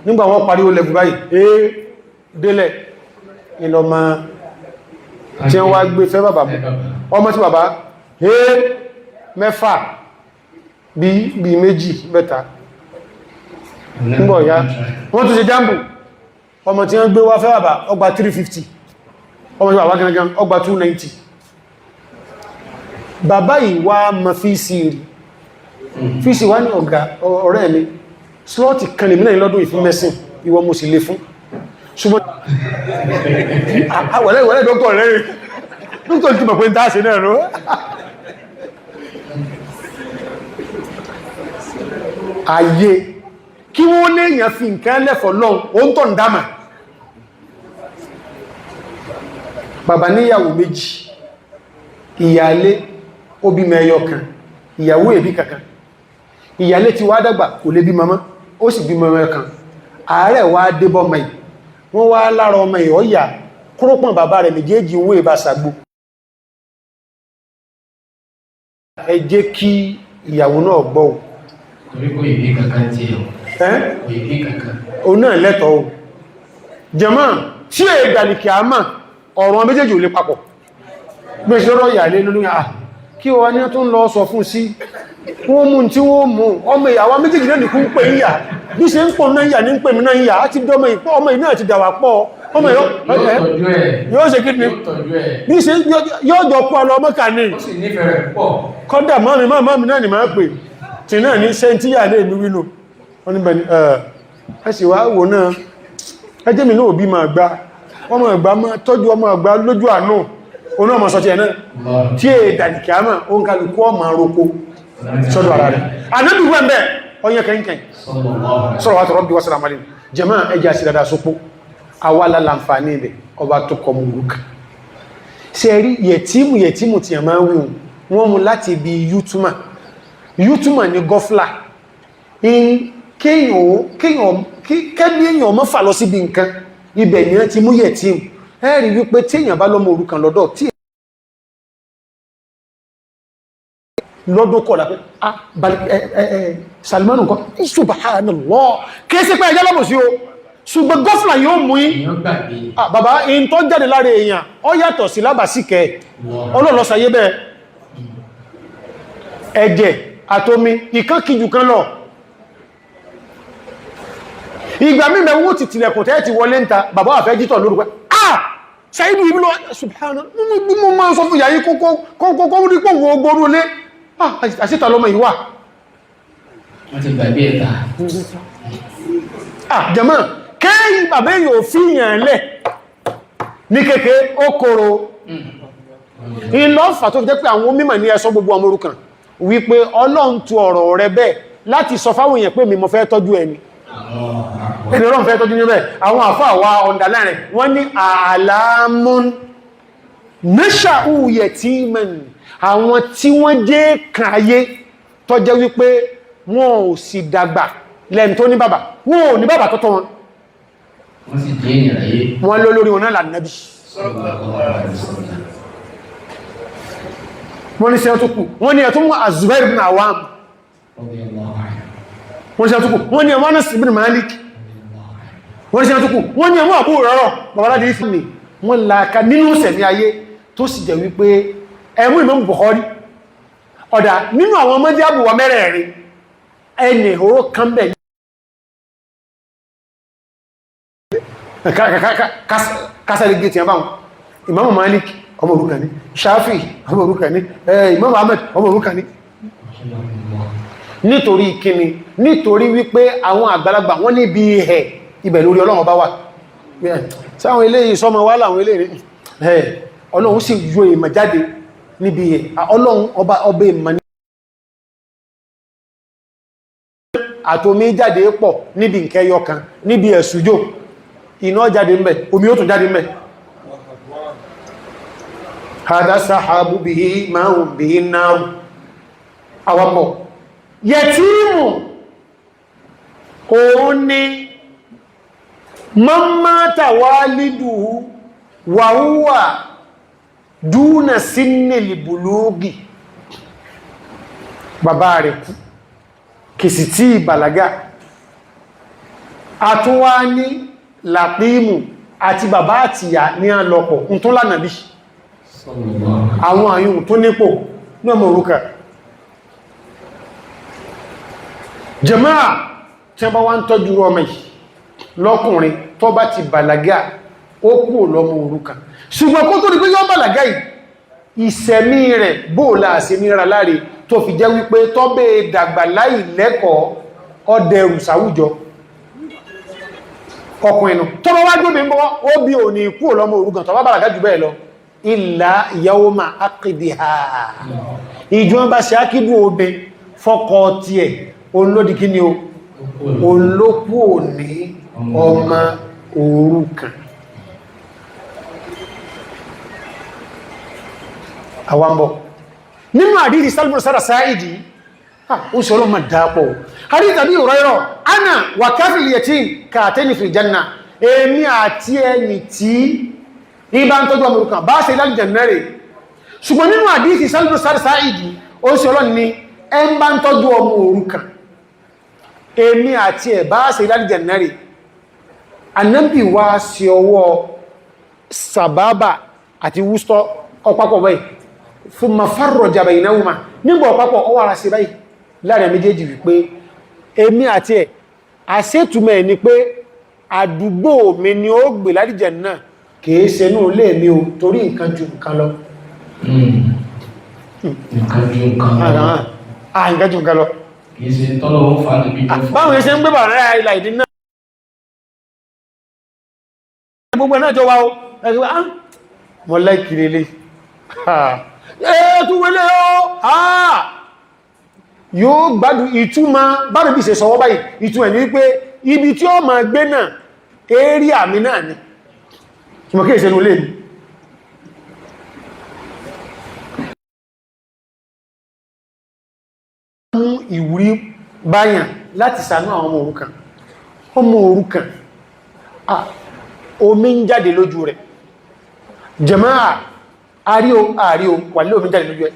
Nígbà wọ́n parí ó lẹ́bù báyìí ee délẹ̀ ìlọ́mọ tí wọ́n wá gbé fẹ́ bàbá mú. Ọmọ tí bàbá ee mẹ́fà bí méjì mẹ́ta nígbọ̀ ya wọ́n tún ṣe JAMB. Ọmọ tí wọ́n gbé wá fẹ́ bàbá ọgbà 350, ọmọ tí bàbá gangan ọgbà 290. Bàbá yìí wá mọ̀ fíìsì rí fíìsì wá ní ọ̀gá ọ̀rẹ́ mi, slot kan lè mìíràn lọ́dún ìfún mẹ́sìn ìwọ mo sì lè fún, ṣùgbọ́n wẹ̀lẹ́ ìwẹ̀lẹ́ dọ́kítọ̀ rẹ̀, dọ́kítọ̀ ti mọ̀ pé ń dáṣe náà lọ ayé kí wọ́n léèyàn fi nǹkan lẹ́fọ̀ lọ́n ó ń tọ̀ ń dámà. Bàbá níyàwó méjì, ìyálé ó bímọ ẹyọ kan, ìyàwó èbí kankan. Ìyálé ti wá dàgbà, kò lè bí mama, ó sì bímọ ẹyọ kan. Ààrẹ wá débọ́ ọmọ yìí, wọ́n wá lára ọmọ yìí ọ̀yà kúrópọ̀n. Bàbá rẹ̀ méjèèjì ń wé bá sàgbó. Ẹ jẹ́ kí ìyàwó náà gbọ́ ò. Torí kò ìbí kankan tí ẹ̀ Ẹ́ kò ìbí kankan. Òun náà lẹ́tọ̀ọ́ o. Jàmáà tí è gbàlìkì àmà ọ̀rọ̀ wọn méjèèjì ò lè papọ̀ bí ṣe lọ́rọ̀ ìyàlé lórí à kí wọ́n ní tó ń lọ sọ fún sí wọ́n mú tí wọ́n mú ọmọ ìyàwó méjèèjì náà nìkún pè ń yà bí ṣe ń pọ̀ náà yà ní ń pè mí náà yà á ti dọ́mọ ìpọ́ ọmọ ìná ti dàwà pọ̀ ọmọ Yóò tọ́jú ẹ̀. yóò ṣe kí ni? Yóò tọ́jú ẹ̀. Bí ṣe yóò jọ pọ̀ lọ mọ́kà ní. Ó sì nífẹ̀ẹ́ rẹ̀ púpọ̀. Kọ́dà mọ́mí mọ́mí náà ni máa pè tí náà ní ṣe tí yà lè mi wínú wọ́n níbẹ̀ ni ẹ sì wá wò náà, ẹjẹ́ mi náà òbí máa gbá ọmọ ẹ̀gbá máa tọ́jú ọmọ ẹ̀gbá lójú àánú oná ọmọ sọ ti ẹ̀ náà tí è dàdìkì àmà ó ń kálukú ọmọ roko sọ́dọ̀ ara rẹ̀. Ànábì wẹ́ mbẹ́ ọyẹ́ kẹ́kẹ́ sọ̀rọ̀ wa tọ̀rọ̀ bí wọ́n sọ̀rọ̀ àmàlẹ́. Jẹ́mọ́ ẹjẹ́ àti dada sopó awala láǹfààní ibẹ̀ ọba tó kọ mú orúkà ṣe rí yẹ̀tímù yẹ̀tímù tí a máa ń wíhun wọ́n mú láti ibi yútúmà. Yútúmà ní gọ́flà kẹ́bí èèyàn mọ́ fà lọ síbi nǹkan ibẹ̀ ni wọ́n ti mú yẹ̀tímù. Ẹ rí wípé tí èèyàn bá lọ́mọ òrukàn lọ́dọ̀ tí lọ́dún kọ̀ lápẹ́ ah Salmanu nǹkan, subhanallah, kìí sí pé ẹjẹ́ lọ́mọ̀ sí o, ṣùgbọ́n gọ́fìlà yóò mú yín. Èèyàn gbàgbé. Ah, bàbá in tó jáde lára èèyàn ó yàtọ̀ sí lábàsíkẹ́ ọlọ́lọ́sàyé bẹ́ẹ̀. Ẹ̀jẹ̀ àtomi ìkan kìjù kan lọ. Ìgbà mímẹ̀ wó ti tilẹ̀kùn tẹ́ ti wọlé ń ta bàbá àfẹ́ jítọ̀ lórúkọ. Ah, ṣáìdù ibi lọ, subhanallah, mo máa ń sọ fún ìyá yìí kókókókó ní pò wọ́n gbóró lé. Ah, àṣítà lọ́mọ ìwà. Wọ́n ti gbàgbé ẹ̀ta. Ah, jàmáà, kéyìn bàbá èèyàn ò fi yàn lẹ̀ ní kéèké ó kòrò ìlọ́fà tó fi jẹ́ pé àwọn mímọ̀ ní ẹsọ gbogbo ọmọ òrukàn wípé Ọlọ́run tu ọ̀rọ̀ rẹ bẹ́ẹ̀ láti sọ fáwọn èèyàn pé mi mo fẹ́ tọ́jú ẹni ẹni Ọlọ́run fẹ́ tọ́jú ní bẹ́ẹ̀. Àwọn àfáà wa ọ̀ndà láàrin wọ́n ní àlàmún nasha'u yatiman, àwọn tí wọ́n jẹ́ kan ayé tó jẹ́ wípé wọn ò sì dàgbà lẹ́ni tó ní bàbá, wọn ò ní bàbá tó tọ́ wọn. Wọ́n sì jẹ́ èèyàn láyé. Wọn ló lórí wọn náà lànàbí. Wọ́n ní sẹ́yọ́ tó kù, wọ́n ní ẹ̀tún mú Az-Zubair ibn Awam. Wọ́n ní sẹ́yọ́ tó kù, wọ́n ní ẹ̀mú Anas ibn Malik. Wọ́n ní sẹ́yọ́ tó kù, wọ́n ní ẹ̀mú Abu Hurairah babaláde ìfìmì. Wọ́n láaka nínú sẹ̀mí ayé tó sì jẹ́ wípé ẹ̀mú Imam Bukhari ọ̀dà nínú àwọn mọ́dí àbúwà mẹ́rẹ̀ẹ̀rin ẹni ìhòrò kan bẹ̀. Kásàrí gé tí a báwọn. Imam Malik ọmọ òrukàn ní, Shafi ọmọ òrukàn ní, Imam Ahmed ọmọ òrukàn ní. Nítorí kíni? Nítorí wípé àwọn àgbàlagbà wọ́n níbi ẹ̀ ibẹ̀ lórí Ọlọ́run bá wà. Sáwọn eléyìí sọmọ wá láwọn eléyìí ẹ̀, Ọlọ́run sì yọ ìmọ̀ jáde níbi ẹ̀. Ọlọ́run ọba ọba ìmọ̀ àtomi jáde pọ̀ níbi nkẹyọ kan, níbi ẹ̀sùjò iná jáde ńbẹ̀, omi ó tún jáde ńbẹ̀. Hada sahabu bihi ma'un bihi náà àwọ̀pọ̀ yẹtíìmù òun ni mọ́mátà wálídùú wàhúwà dúnà sínìlì bùlúgì. Bàbá rẹ̀ kú, kìsì tí ìbàlágà. Àtúnwá ní làpíìmù àti bàbá àtìyà ní àlọ́pọ̀ ń tún lánàbí àwọn àyùn tó nípò ní ọmọ òrukàn. Jàmáà, tí wọ́n bá wá ń tọ́jú ọmọ yìí lọ́kùnrin tó bá ti bàlágà, ó kú lọ́mọ òrukàn. Ṣùgbọ́n kó tó rí pé yọ́ bàlágà yìí, ìsẹ̀mí rẹ̀ bóòlà àṣẹ nira láre tó fi jẹ́ wípé tọ́bẹ̀ dàgbà láì lẹ́kọ̀ọ́, ọdẹrù sáwùjọ ọkùnrin nù. Tó bá wá gbóbi ń bọ́, ó bí ò ní kú lọ́mọ òrukàn tó bá bàlágà jù bẹ́ẹ̀ lọ, illa yawma aqidiha. Ìjọ bá ṣe ákídù obe fọ́kọ tí ẹ̀ olódi kí ni o, olókú ò ní ọmọ òrukàn. Àwambọ̀ nínú àdírí sálmù sára sáìdì, ó sọ ọlọ́mà dápọ̀ àdírí tàbí ìrọ̀rọ̀ ana wà káfìlì yatim kàtẹ́nì fil janna. Èmi àti ẹni tí ibá ń tọ́jú ọmọ òrukàn bá ṣe láti jẹ̀nẹ́rẹ̀. Ṣùgbọ́n nínú àdírí sálmù sára sáìdì, ó sọ ọlọ́ni ni ẹ ń bá ń tọ́jú ọmọ òrukàn, èmi àti ẹ̀ bá ṣe láti jẹ̀nẹ́rẹ̀. Ànábì wá sí ọwọ́ sàbábà àti wústọ́ ọpapọ̀ báyìí fún mafarọ̀ jàbà ìnáwùmá nígbà ọpapọ̀ ọwọ́ ara sí báyìí láàrin méjèèjì wípé èmi àti ẹ̀ àṣẹ́tùmẹ̀ ni pé àdúgbò mi ni ó gbè ládìjẹ̀ náà, kìí ṣe inú ilé mi o, torí nǹkan ju nǹkan lọ. Nǹkan ju nǹkan lọ. Ah, nǹkan ju nǹkan lọ. Kìí ṣe tọ́lọ̀ ó fa níbi jọ fún. Báwọn ṣe ń gbé bàrá ilà ìdí náà gbogbo náà jọ wá o, ẹgbẹ́ ah, mọ́ láìkiri lè ẹ̀ẹ́tún wọlé o, ah, yóò gbádùn ìtumọ̀ bára bí ṣe sọwọ́ báyìí. Ìtumọ̀ ní wípé ibi tí ó máa gbé náà, eré àmì náà ni ṣùgbọ́n kí ìṣẹ́nu lè ní mú ìwúrí báyàn láti ṣàánú àwọn ọmọ òrukàn. Ọmọ òrukàn, ah, omi ń jáde lójú rẹ̀. Jàmáà, àríò àríò wà lé, omi jáde lójú ẹ̀.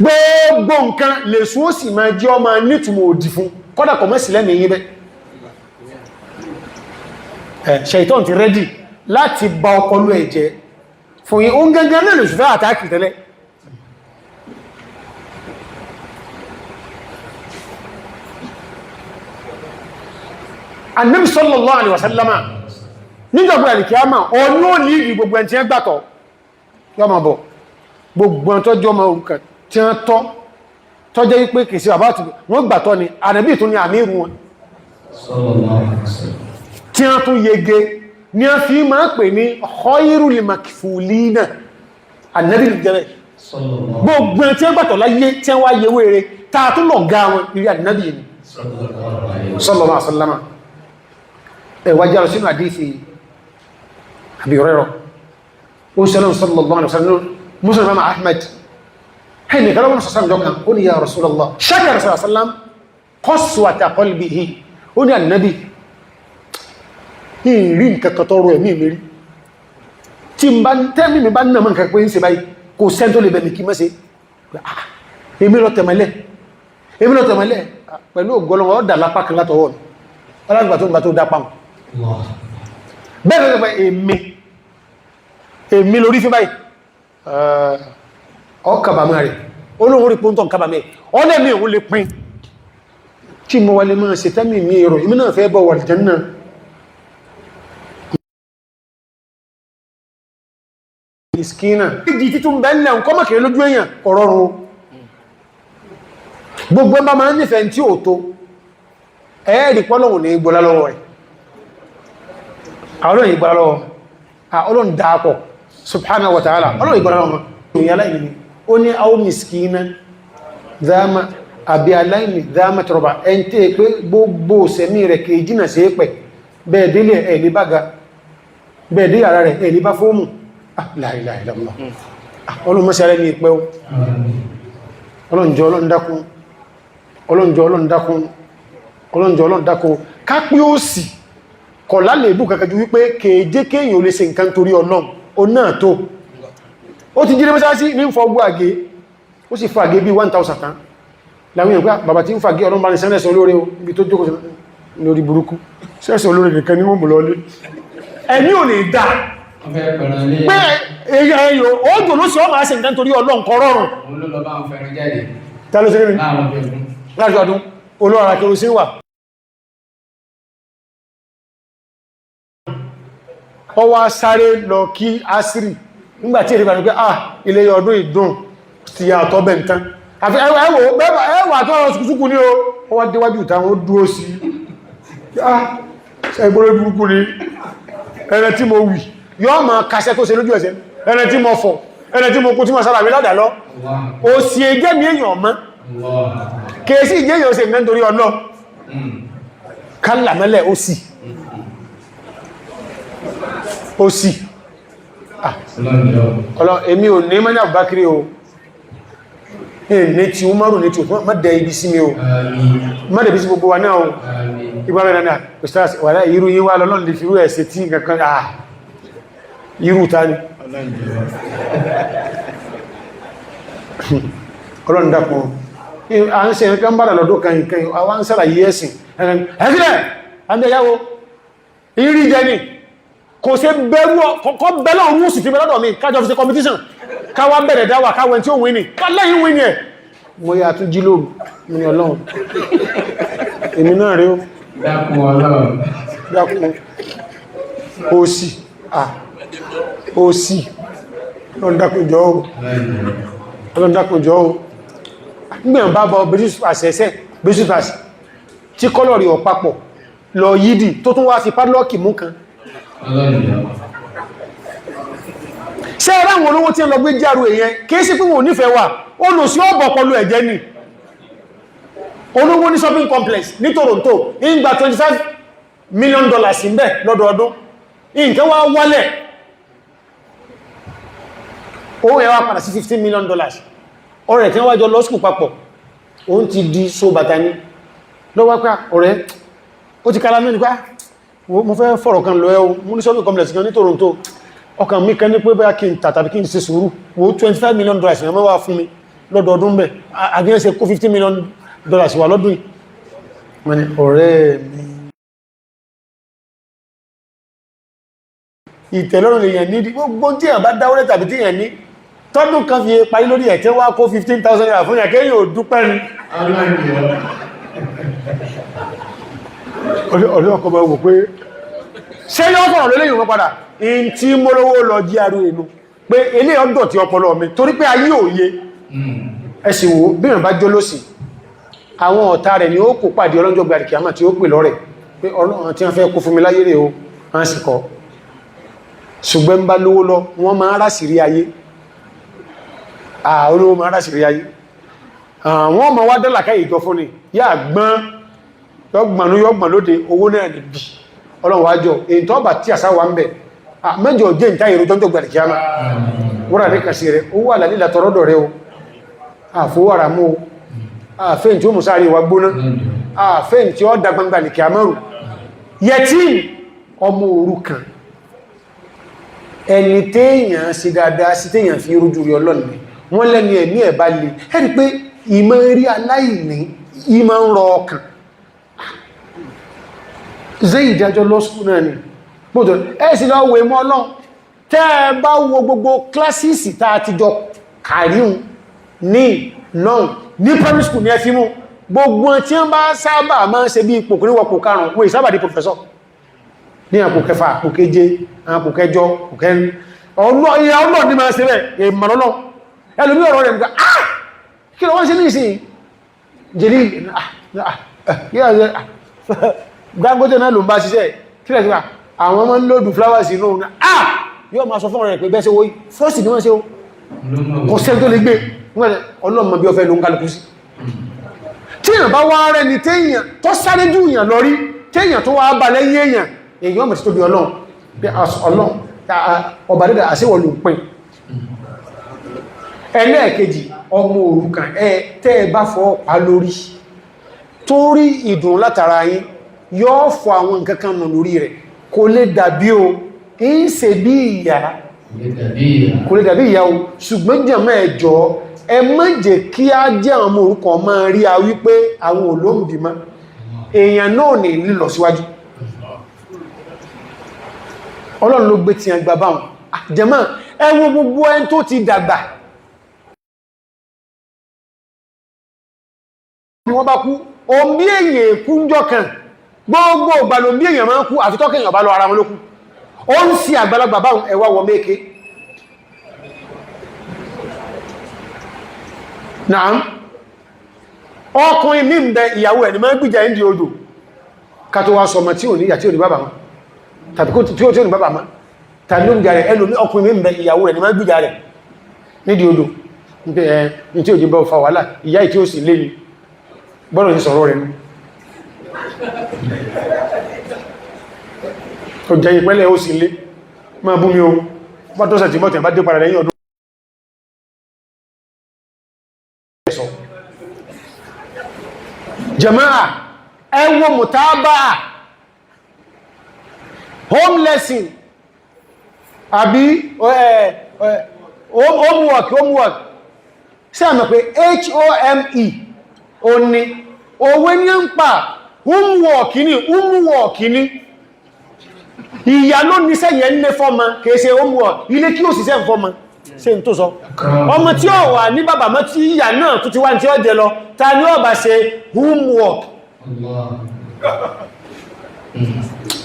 Gbogbo nǹkan lè sún ó sì máa jẹ́ ọmọ nítumọ̀ òdì fún kọ́dà kọ̀ mẹ́sì lẹ́mìí yín bẹ́ ẹ̀. Ṣẹ̀tọ́n ti ready láti ba ọpọlọ ẹ̀ jẹ́ fún yín. Ó ń gẹ́gẹ́ náà lè ṣùfẹ́ àtàkì tẹ́lẹ̀. Annabi sallallahu alaihi wasallama nígbàgbọ́ alìkíyàmà ọ̀nà ní ìdí gbogbo ẹn tí wọ́n gbàtọ̀ yọ ma bọ̀, gbogbo ẹn tọ́jú ọmọ òrukàn tí wọ́n tọ́, tọ́jẹ́ wípé kìí sí bàbá àti wọ́n gbàtọ̀ ni, ànàbí tó ní àmì ìrù wọn Sallallahu alaihi wasallam. tí wọ́n tún yege ní a fi máa pè ní khairul makfulina. Ànàbí jẹ́rẹ̀ Sallallahu gbogbo ẹn tí wọ́n gbàtọ̀ láyé tí wọ́n wá yewé rẹ̀ tàà tún lọ ga wọn ìrí ànàbí ni. Sallallahu alaihi wasallam. Sallallahu alaihi wasallama. Ẹ̀wà jẹ́ sínú àdífì Abi Hurairah, ó sẹ́lọ́n sallallahu alaihi wasallam, Muslim Imam Ahmad, ẹni kan lọ́wọ́n sọ́sán jọ kan, ó ní ya Rasulallah, ṣákà Rasulullah sallam qaswata qalbihi. Ó ní ànábì, ìrí nǹkan kan tọrọ ẹ̀mí mi rí tí n bá tẹ́mí mi bá ń nàmọ́ nǹkan pé ń ṣe báyìí, kò sẹ́ni tó lè bẹ̀mí kí mọ́ ṣe. Èmi lọ tẹ̀mẹ́lẹ̀, èmi lọ tẹ̀mẹ́lẹ̀ pẹ̀lú ògbọ́lọ́wọ́ ọ̀dà lápá kan látọwọ́ mi alágbà tó ń gbà tó dápá wọn Allah. Bẹ́ẹ̀ lọ́pẹ́ pé èmi èmi lórí fí báyìí ọkàbàmà rẹ̀ olóhun rí pọ́ntọ̀ kàbàmà ẹ̀ ọ́lẹ́mí òun lè pín kí mo wà lè máa ṣe tẹ́mì mi èrò ìmì náà fẹ́ bọ̀ wà lìjẹ́ náà. Miskina ìdí títún bẹ́ẹ̀lẹ̀ ń kọ́mọ̀kiri lójú èèyàn ọ̀rọ̀run. Gbogbo ẹmbá máa ń nífẹ̀ẹ́ tí ò tó ẹ̀ẹ́rì pọ́lọ̀hùn ní gbọ́lá lọ́wọ́ rẹ̀. Àwọn olóyìn gbọ́lá lọ́wọ́ Ọlọ́run dáapọ̀ subhanahu wa ta'ala. Ọlọ́run ìgbọ́lá lọ́wọ́ ìyá aláìní ni ó ní àwọn miskina dáama àbí aláìní dáama tọrọba ẹn tí è pé gbogbo sẹ̀mí rẹ̀ kèé jìnà sí pẹ̀ bẹ́ẹ̀ délé ẹ̀ ní bága, bẹ́ẹ̀ dé yàrá rẹ̀ ẹ̀ ní bá fóòmù. Ah, la ilaha illallah. Ah, Ọlọ́run mọ́sí ní ìpẹ́ o. Ọlọ́njọ́, Ọlọ́run dákun. Ọlọ́njọ́, Ọlọ́run dákun. Ọlọ́njọ́, Ọlọ́run dákun. Ká pí ó sì kọ̀ lálẹ́ ìbú kankan ju wípé kèèjé kéèyàn ò lè ṣe nǹkan torí Ọlọ́run ó náà tó. Ó ti jí ní mọ́sálásí ní ń fọ ọgbọ́ àgé, ó sì fọ àgé bí 1000 tán láwọn èèyàn pé, "Ah, bàbá tí ń fàgé, Ọlọ́run bá ní sẹ́lẹ̀sẹ̀ olóore o." Ibi tó jókòó sí lórí burúkú sẹ́sẹ̀ olóore nìkan ní wọ́n mú lọlé, ẹ̀mí ò lè dá. Wọ́n fẹ́ pẹ̀ràn lé. Pé èyàn ẹyọ ó dùn ló sì ọ́ máa ṣe nǹkan torí Ọlọ́run kọ rọrùn. Òun ló lọ bá wọn fẹ́ràn jáde. Ta ló ṣe kí ni? Láàárọ̀ ọjọ́ ọdún. Láti ọdún olóòrà kerosene wà, ọ wá sáré lọ kí asiri nígbàtí èrè bá ní pé, ah, ilé ọdún ìdùn ti yà àtọ́ bẹ̀ ǹtán àfi ẹwọ ẹwà tó ọ̀rọ̀ sùkúsùkú ní o. Ó wá déwájú ìta, ó dúró sí, ah, ẹgbọ́rọ̀ burúkú ni ẹrẹ tí mo wì yọ́ ma kàṣẹ tó ṣe lójú ẹsẹ̀, ẹrẹ tí mo fọ̀, ẹrẹ tí mo kú tí mo sára mi ládàá lọ. Òsì ẹjẹ́ mi èèyàn mọ́. Kèèsì ìjẹ́ èèyàn ṣe nǹkan nítorí ọlọ́ kálà mẹ́lẹ̀. Ó sì ó sì ọlọ́ èmi ò ní mẹ́lẹ̀ Abubakar o, ní ti Umaru, ní ti Uthman, má dẹ ibi sí mi o, má dẹ̀ bí sí gbogbo wa náà o. Ìgbà mẹ́rin náà, ustaz, wà láì irú yín wá lọ́lọ́n lè fi irú ẹ̀sẹ̀ tí nǹkan ah irú ta ni. Ọlọ́run dákun, à ń ṣe nǹkan bára lọ́dún kan nǹkan àwọn ń sára yí ẹ̀sìn ẹ̀sílẹ̀ àmì ẹ̀yàwó ìrí jẹ ni kò ṣe bẹ̀rù kọ́ bẹ̀lọ̀ ọ̀rún sì ti bẹ̀rẹ̀ lọ́dọ̀ mi kájọ fi ṣe competition, káwà bẹ̀rẹ̀ dáwà káwẹ̀ tí ó wí ní kálẹ́yìn wí ní ẹ̀. Mo yà tún jí lóòrùn mo ní Ọlọ́run, èmi náà rí ó. Dákun Ọlọ́run. Dákun, òsì, ah, òsì. Ọlọ́run dákun jọ̀ọ́ o. Ọlọ́run dákun jọ̀ọ́ o. Nígbẹ̀rún bá bọ British pass ẹsẹ̀ British pass tí kọ́lọ̀rì ọ̀pápọ̀ lọ yídì tó tún wá fi padlock mú kan. Ọlọ́run jọ̀ọ́. Ṣé ẹ̀rọ àwọn olówó tí ń lọ gbé járó èyẹn kìí sí pé wọn ò nífẹ̀ẹ́ wà, ó lò sí ọ̀bọ̀ pọ̀lú ẹ̀jẹ̀ ni. Olówó ní shopping complex ní Toronto ń gba $25 million ń bẹ̀ lọ́dọọdún. Nǹkan wá wálẹ̀, owó yẹn wá padà sí $15 million. Ọ̀rẹ́ tí wọ́n wájọ lọ school papọ̀, òun ti di so bàtà ní lọ́wọ́ pé ọ̀rẹ́ ó ti kára mẹ́rin pé mo fẹ́ fọ̀rọ̀ kan lọ ẹ́ o, mo ní shopping complex kan ní Toronto, ọkàn mi kan ní pé bóyá kí n tà tàbí kí n ṣe sùúrù. Wo, $25 million ní wọ́n wá fún mi lọ́dọọdún bẹ̀ àgbẹ̀yẹn ṣe kó $15 million wà lọ́dún yìí. Wọ́n ní ọ̀rẹ́ mi, ìtẹ̀lọ́rùn lèyàn ní gbogbo tí èyàn bá dáwọ́lẹ̀ tàbí tí èyàn ní tọ́dún kan fi parí lórí ẹ̀ tí wá kó 15,000 naira fún yàn, kéyàn ò dúpẹ́ ni. Ọlọ́run jọ̀ọ́. Ọdún ọkọ̀ bá wò pé ṣé yọ́ fọ̀rọ̀ lólé yìí wọ́n padà in tí mólówó lọ jí arú inú pé ilé ọdọ̀ tí ọpọlọ mi torí pé ayé òye ẹ sì wò bí wọ́n bá jó lósì, àwọn ọ̀tá rẹ̀ ni ó kó pàdé ọlọ́jọ́ gbàdìkì àmà tí ó pè lọ́rẹ̀ pé Ọlọ́run tí wọ́n fẹ́ kó fún mi láyé rẹ̀ o, wọ́n sì kọ́. Ṣùgbọ́n bá lówó lọ, wọ́n máa ń rásìrí ayé. Olówó máa ń rásìrí ayé, àwọn ọmọ wá dọ́là káyì ìjọ fún ni yá gbọ́n yọgbọ̀nú yọgbọ̀n lóde owó náà ní bí. Ọlọ́run wájọ èyí tó bá tí àṣà wà ń bẹ̀ mẹ́jọ jẹ́ ìta èrò jọ́jọ́ gbàdìkì àmà wúrà ní kàsí rẹ̀ owó àlàlí látọrọ́dọ̀ rẹ̀ o, àfowárà mú o, àfẹ́ tí ó mú sáré wa gbóná, àfẹ́ tí ó da gbangba ní kìámọ́rù. Yẹtí ọmọ òrukàn, ẹni téèyàn sí dáadáa sí, téèyàn fi rújú rí Ọlọ́run ni wọ́n lẹ́ni ẹ̀mí ẹ̀ bá le ẹ̀rí pé ìmọ̀ rí aláìní, ìmọ̀ ń rọ ọkàn. Zai ìdájọ́ lọ́sùn náà ni gbọ́dọ̀ ẹ̀ sì lọ wé mọ́ Ọlọ́run. Tẹ́ ẹ bá wo gbogbo classes tá a ti jọ kàríhun ní náà ní primary school ní ẹ fi mú gbogbo tí wọ́n bá sábà máa ń ṣe bí ipò kìíní karùn-ún, wọ́n ìsábà di professor ní àpò kẹfà, àpò keje, àpò kẹjọ, àpò kẹrin. Ìyá ọlọ́ ní máa ṣe bẹ́ẹ̀, èmọ̀lọ́lọ́ ẹlòmí ọ̀rọ̀ rẹ̀ nǹkan, ah, kí lọ wọ́n ṣe ní ìsìn jẹ́lí? Dangote náà ló ń bá ṣiṣẹ́. Kí lẹ̀ sí àwọn ọmọ ń lòdù flowers inú? Ah, yóò máa sọ fún ọ̀rẹ́ pé bẹ́ẹ̀ ṣe wó fọ́ọ̀sì ni wọ́n ṣe ó, kò sẹ́ni tó lè gbé. Ọlọ́mọ bí ọ fẹ́ ló ń kálukú sí. Tí èèyàn bá wá rẹ̀ ni téèyàn tó sáré jù èèyàn lọ rí, téèyàn tó wá bá lẹ́yìn èèyàn, èèyàn mọ̀ sí tóbi Ọlọ́run bí Ọlọ́run ọba dídà àṣíwọ̀ ló ń pín. Ẹlẹ́ẹ̀kejì, ọmọ òrukàn, ẹ tẹ́ ẹ bá fọ́ pa lórí tó rí ìdùn látara yín, yóò fọ àwọn nǹkan kan nù lórí rẹ̀. Kò lè dàbí o ń ṣe bí ìyá, kò lè dàbí ìyá o. Ṣùgbọ́n jẹ̀mọ́, ẹ̀jọ́, ẹ má jẹ́ kí á jẹ́ àwọn ọmọ òrukàn máa rí a wípé àwọn olóǹbí mọ́. Èèyàn náà ní lílọ síwájú. Ọlọ́run ló gbé tí a gbà báwọn. Jẹ̀mọ́, ẹ wo gbogbo ẹni tó ti dàgbà bí wọ́n bá kú, omi èyàn kú ń jọ kan. Gbogbo ìgbà ló bí èyàn máa ń kú, àfi tọ́kẹ̀yàn bá lọ ara wọn lókú. Ó ń sí àgbàlagbà báwọn, ẹwà wọ méèké náà. Ọkùnrin mí ń bẹ, ìyàwó ẹ̀ ní máa ń gbìjà ìdí odò. Ká tó wá sọmọ tí ò ní ìyà, tí ò ní bàbá mọ́, tàbí tí ó ní bàbá mọ́, tàbí ó ń jà rẹ̀. Ẹlòmí, ọkùnrin mí ń bẹ, ìyàwó rẹ̀ ní máa ń gbìjà rẹ̀ nídìí odò ní tí ò jí bọ́ fa wàhálà. Ìyá ìtí ó sì lé ní gbọ́nà ní sọ̀rọ̀ rẹ̀ nú. Ó jẹ́ ìpẹ́lẹ̀ ó sì lé máa bú mi o. Bá tó sẹ̀tì mọ́tẹ̀ bá dé padà lẹ́yìn ọdún ẹ̀sọ́. Jàmáà, ẹ wo mùtábà, home lesson àbí homework. Homework sí àmì pé home o ní òwe ní ń pa homework ní homework ní. Ìyà ló ní sẹ́yẹ̀ ń lé fọ́mọ, kìí ṣe homework ilé kí ó sì sẹ́ fọ́mọ ṣe ń tó sọ. Ọmọ tí ó wà ní bàbá mọ́, tí ìyà náà tó ti wá tí ó jẹ lọ, ta ní ó bá ṣe homework?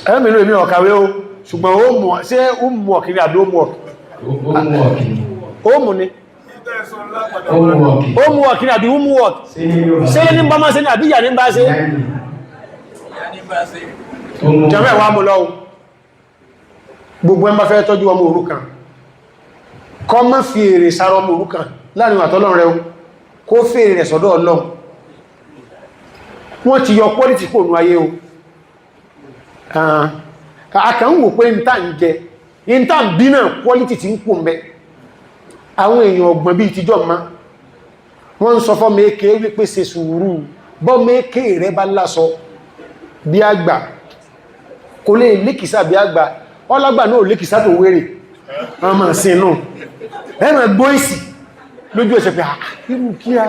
Ẹ̀mìnú èmi ọ̀kàwé o, ṣùgbọ́n homework, ṣé homework ní àbí homework? Home ni homework ní àbí homework? Ṣé ní bá máa ṣe ní àbí ìyà ní bá ṣe? Jẹ́mẹ́ wà mú lọ́wọ́. Gbogbo ẹ bá fẹ́ tọ́jú ọmọ òrukàn, kó má fi èrè sára ọmọ òrukàn láàrin àtọ́lọ́run rẹ̀, kó fèrè rẹ̀ sọ́dọ̀ Ọlọ́run. Wọ́n ti yọ quality kò nú ayé o. A kàn ń wò pé ń tà ń jẹ, ń tà ń bí náà, quality ti ń kò mẹ́. Àwọn èèyàn ọgbọ̀n bíi tíjọ́ ma wọ́n ń sọ fọ́ mẹ́kẹ́ wípé ṣe sùúrù. Bọ́ mẹ́kẹ́ rẹ bá lásọ bí àgbà, kò lè lékìsà bí àgbà. Ọlágbà náà lékìsà tó wéré, wọ́n máa sin náà. Ẹ̀mọ̀ gbọ́ ìsì lójú ẹsẹ̀ pé irú kí a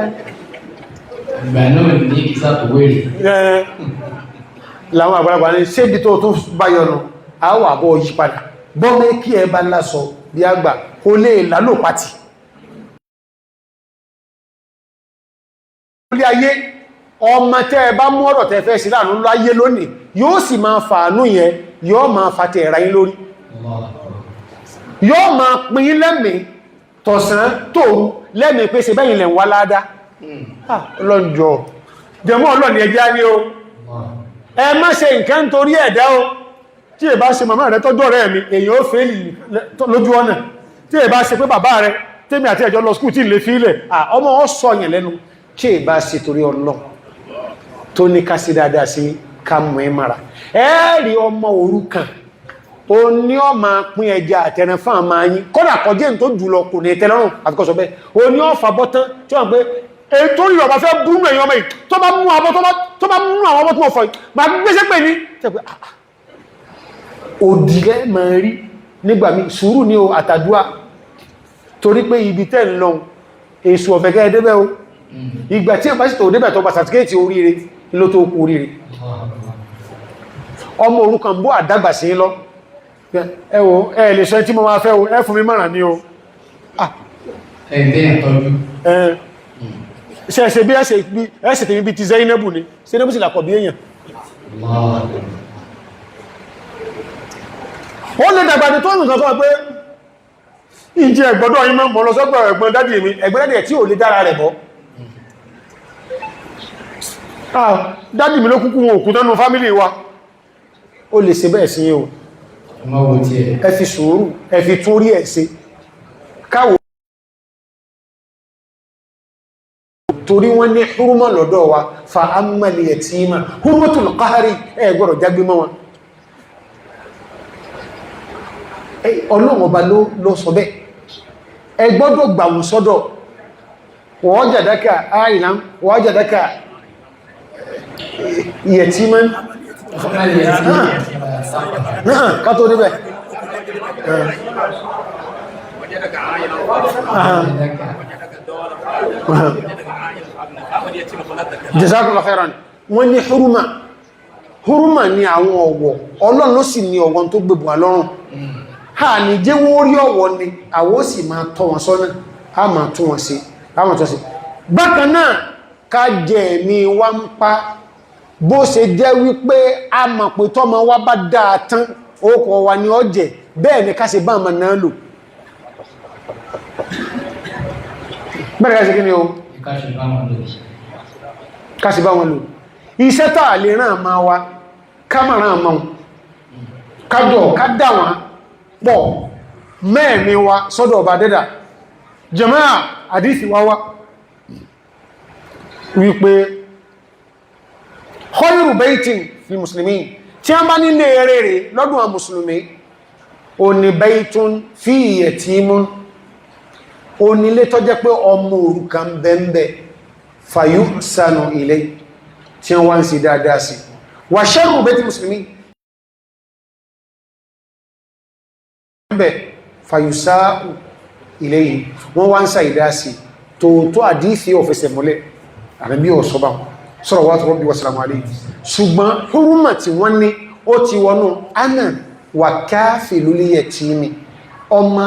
Ìgbà náà ní kìsà tó wéré. Ẹ̀ làwọn àgbàlagbà ní ṣébi tó tún bá yọnu àwọ̀ àbọ̀ yí padà. Bọ́ mẹ́kí ẹ bá lásọ bí àgbà, kò lè lálò pàtì lórí ayé. Ọmọ tẹ́ ẹ bá mú ọ̀rọ̀ tẹ́ fẹ́ sí láàánú láyé lónìí, yóò sì máa fàánú yẹn, yóò máa fa tẹ̀ ẹ̀ra yín lórí, yóò máa pín yín lẹ́mìí tọ̀sán tòru, lẹ́mìí pé ṣe bẹ́yìn lẹ̀ ń wá ládá. Ọlọ́njọ́ jẹmọ́, ọlọ́ni ẹjá ní o. Ẹ má ṣe nǹkan torí ẹ̀dá o. Tí è bá ṣe màmá rẹ tọ́jọ́ rẹ̀ mi, èyàn ó fèèlì lójú ọ̀nà. Tí è bá ṣe pé bàbá rẹ tèmi àti ẹjọ́ lọ skúù tí lè fílẹ̀, ọmọ ọ sọ yẹn lẹ́nu. Tí è bá ṣe torí Ọlọ́run tó ní ká sí dáadáa sí ká mọ̀ ẹ́ mara, ẹ rí ọmọ òrukàn o ní ọ máa pín ẹja àtẹran fún àmà yín. Kódà kọjẹ́ tó jùlọ kò ní tẹ́lọ́rùn àfikọ́sọ bẹ́ẹ̀. O ní ọ̀fà bọ́tán tí wọ́n pé ètò ìrọ̀ bá fẹ́ bú ẹ̀yàn ọmọ yìí, tó bá mú abọ́, tó bá mú àwọn ọmọ tó mọ̀ fọ́ yìí, ma gbéṣẹ́ pè ní tẹ́pẹ́ òdìlẹ́ máa rí nígbà mí. Sùúrù ní o àtàdúà, torí pé ibi tẹ́ ń lọ, èṣù ọ̀fẹ́kẹ́ ẹdẹ́bẹ́ o. Ìgbà tí ẹ̀bá sì tó débẹ̀, tó bá sàtíkéètì oríire ló tó kú oríire. Ọmọ òrukàn bó àdágbà sí lọ, ẹ wò, ẹ lè sọ tí mo máa fẹ́ o, ẹ fún mi mọ̀ràn ní o. Ẹ̀ẹ́dẹ́ ìtọ́jú. Ṣe ṣe bí ẹ̀ṣẹ̀ tèmi bí ti Zainabu ni. Zainabu sì làkọ̀ bí èèyàn. Ó lè dàgbà ní tó nǹkan tó wà pé Ìjẹ́ ẹ̀gbọ́dọ̀ yín mọ́ lọ sọ́gbọ̀ ẹ̀gbọ́n dádì mi, ẹ̀gbọ́n dádì ẹ̀ tí ò lè dára rẹ̀ bọ́. Ah, dádì mi ló kúkú wọn òkú tánú fámílì wa. Ó lè ṣe bẹ́ẹ̀ sí yín o. Ẹ má wo tiẹ̀. Ẹ fi sùúrù, ẹ fi tún rí ẹ̀ ṣe. Káwò torí wọ́n ní húrúmọ̀ lọ́dọ̀ wa fa ammali yatima húrúmọ̀tul qahari, ẹ gbọ́dọ̀ jágbé mọ́ wọn. Ọlọ́run ọba ló sọ bẹ́ẹ̀, ẹ gbọ́dọ̀ gbà wọ́n sọ́dọ̀. Wajadaka ailan wajadaka yatiman náà ká tó débẹ̀. Jazakallahu khairan. Wọ́n ní huruma, huruma ni àwọn ọ̀wọ̀. Ọlọ́run ló sì ní ọ̀wọ̀ tó gbogbo àlọ́run ha ní jẹ́ wọ́n rí ọ̀wọ̀ ni àwọ́ sì máa tọ́ wọn sọ́nà, a máa tún wọn sí, a máa tọ́ sí. Bákan náà, ká jẹ ẹ̀mí wa ń pa bó ṣe jẹ́ wípé a mọ̀ pé tọ́mọ wa bá dáa tán, ókọ̀ wa ni ọ jẹ. Bẹ́ẹ̀ ni ká ṣe bá àmà náà lò. Bẹ́ẹ̀ ká ṣe kí ni o? Ká ṣe bá wọn lò. Ká ṣe bá wọn lò. Iṣẹ́ tàà lè rán àmà wa, ká mà rán àmà wọn, kájọ ká dà wọn pọ̀ mẹ́ẹ̀mí wa sọ́dọ̀ ọba dẹ́dà. Jàmáà, àdífì wá wá wípé khayru baitin fi muslimin, tí a bá nílé rere lọ́dún àwọn mùsùlùmí, òní baitun fi yatimun, onílé tó jẹ́ pé ọmọ òrukàn bẹ́ẹ̀bẹ́, fayuhsanu ilay, tí wọ́n ń ṣe dáadáa sí. Wa sharru baiti muslimin bẹ̀ fayusáù ilayhi, wọ́n wá ń sa ìdásí. Tòótọ́, àdífì ọ̀fẹsẹ̀ mọ́lẹ̀, àrẹ́bí ọ̀sọ́bà salawatu rabbi wa salamu alayhi, ṣùgbọ́n huruma tí wọ́n ní ó ti wọnú ana wà kafilul yatimi. Ọmọ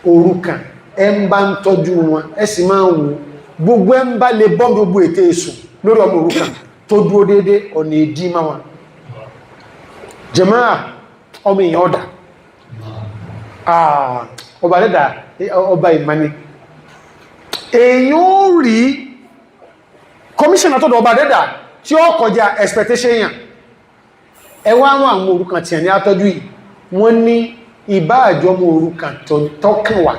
òrukàn, ẹ ń bá ń tọ́jú wọn, ẹ sì máa ń wò gbogbo ẹ ń bá lè bọ́n gbogbo ètè èṣù lórí ọmọ òrukàn tó dúró déédé, ọ̀nà ìdí máa wọn. Jàmáà, ọmọ èèyàn ọ̀dà ọba dẹ́dà, ọba ìmani, èèyàn ó rí kọmíṣọ̀nà tọ́dọ̀ ọba dẹ́dà tí ó kọjá expectation yàn. Ẹ wá àwọn àwọn òrukàn tí ní àtọ́jú yìí, wọ́n ní ìbá àjọmọ òrukàn tọ́kàn wà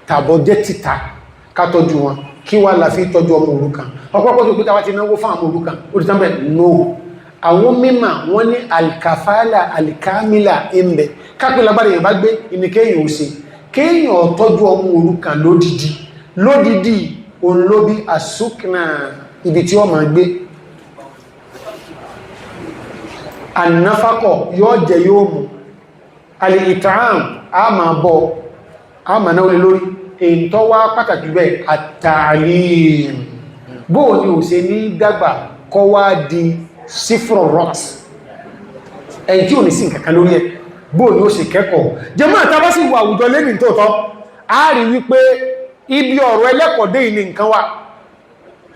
tàbọ̀ jẹ́ títà, ká tọ́jú wọn. Kí wá la fi tọ́jú ọmọ òrukàn? Ọ̀pọ̀pọ̀ tó pítà wá ti náwó fún àwọn òrukàn, ó ti tán bẹ́ẹ̀? No. Àwọn mímọ̀ wọ́n ní alkafala alkamila ń bẹ, kápẹ́ lágbára èèyàn bá gbé ìní kéèyàn ò ṣe, kéèyàn tọ́jú ọmọ òrukàn lódìdí lódìdí. Òun ló bí àsúknà, ibi tí ó máa gbé, ànáfàkọ̀ yóò jẹ yóò mú, alìtàám a máa bọ́, a máa náà lè lórí. Èyí tó wá pàtàkì bẹ́ẹ̀, àtàlìm, bóò ni ò ṣe ní dàgbà kọ́ wá di sífrọ̀ rocks, ẹ̀yìn tí ò ní sí nǹkankan lórí ẹ̀, bóò ni ó ṣe kẹ́kọ̀ọ́? Jẹmọ́, àtàbá sì wà àwùjọ lẹ́nì tóòtọ́, a rí wípé ibi ọ̀rọ̀ ẹlẹ́kọ̀ọ́dé ìní nǹkan wà.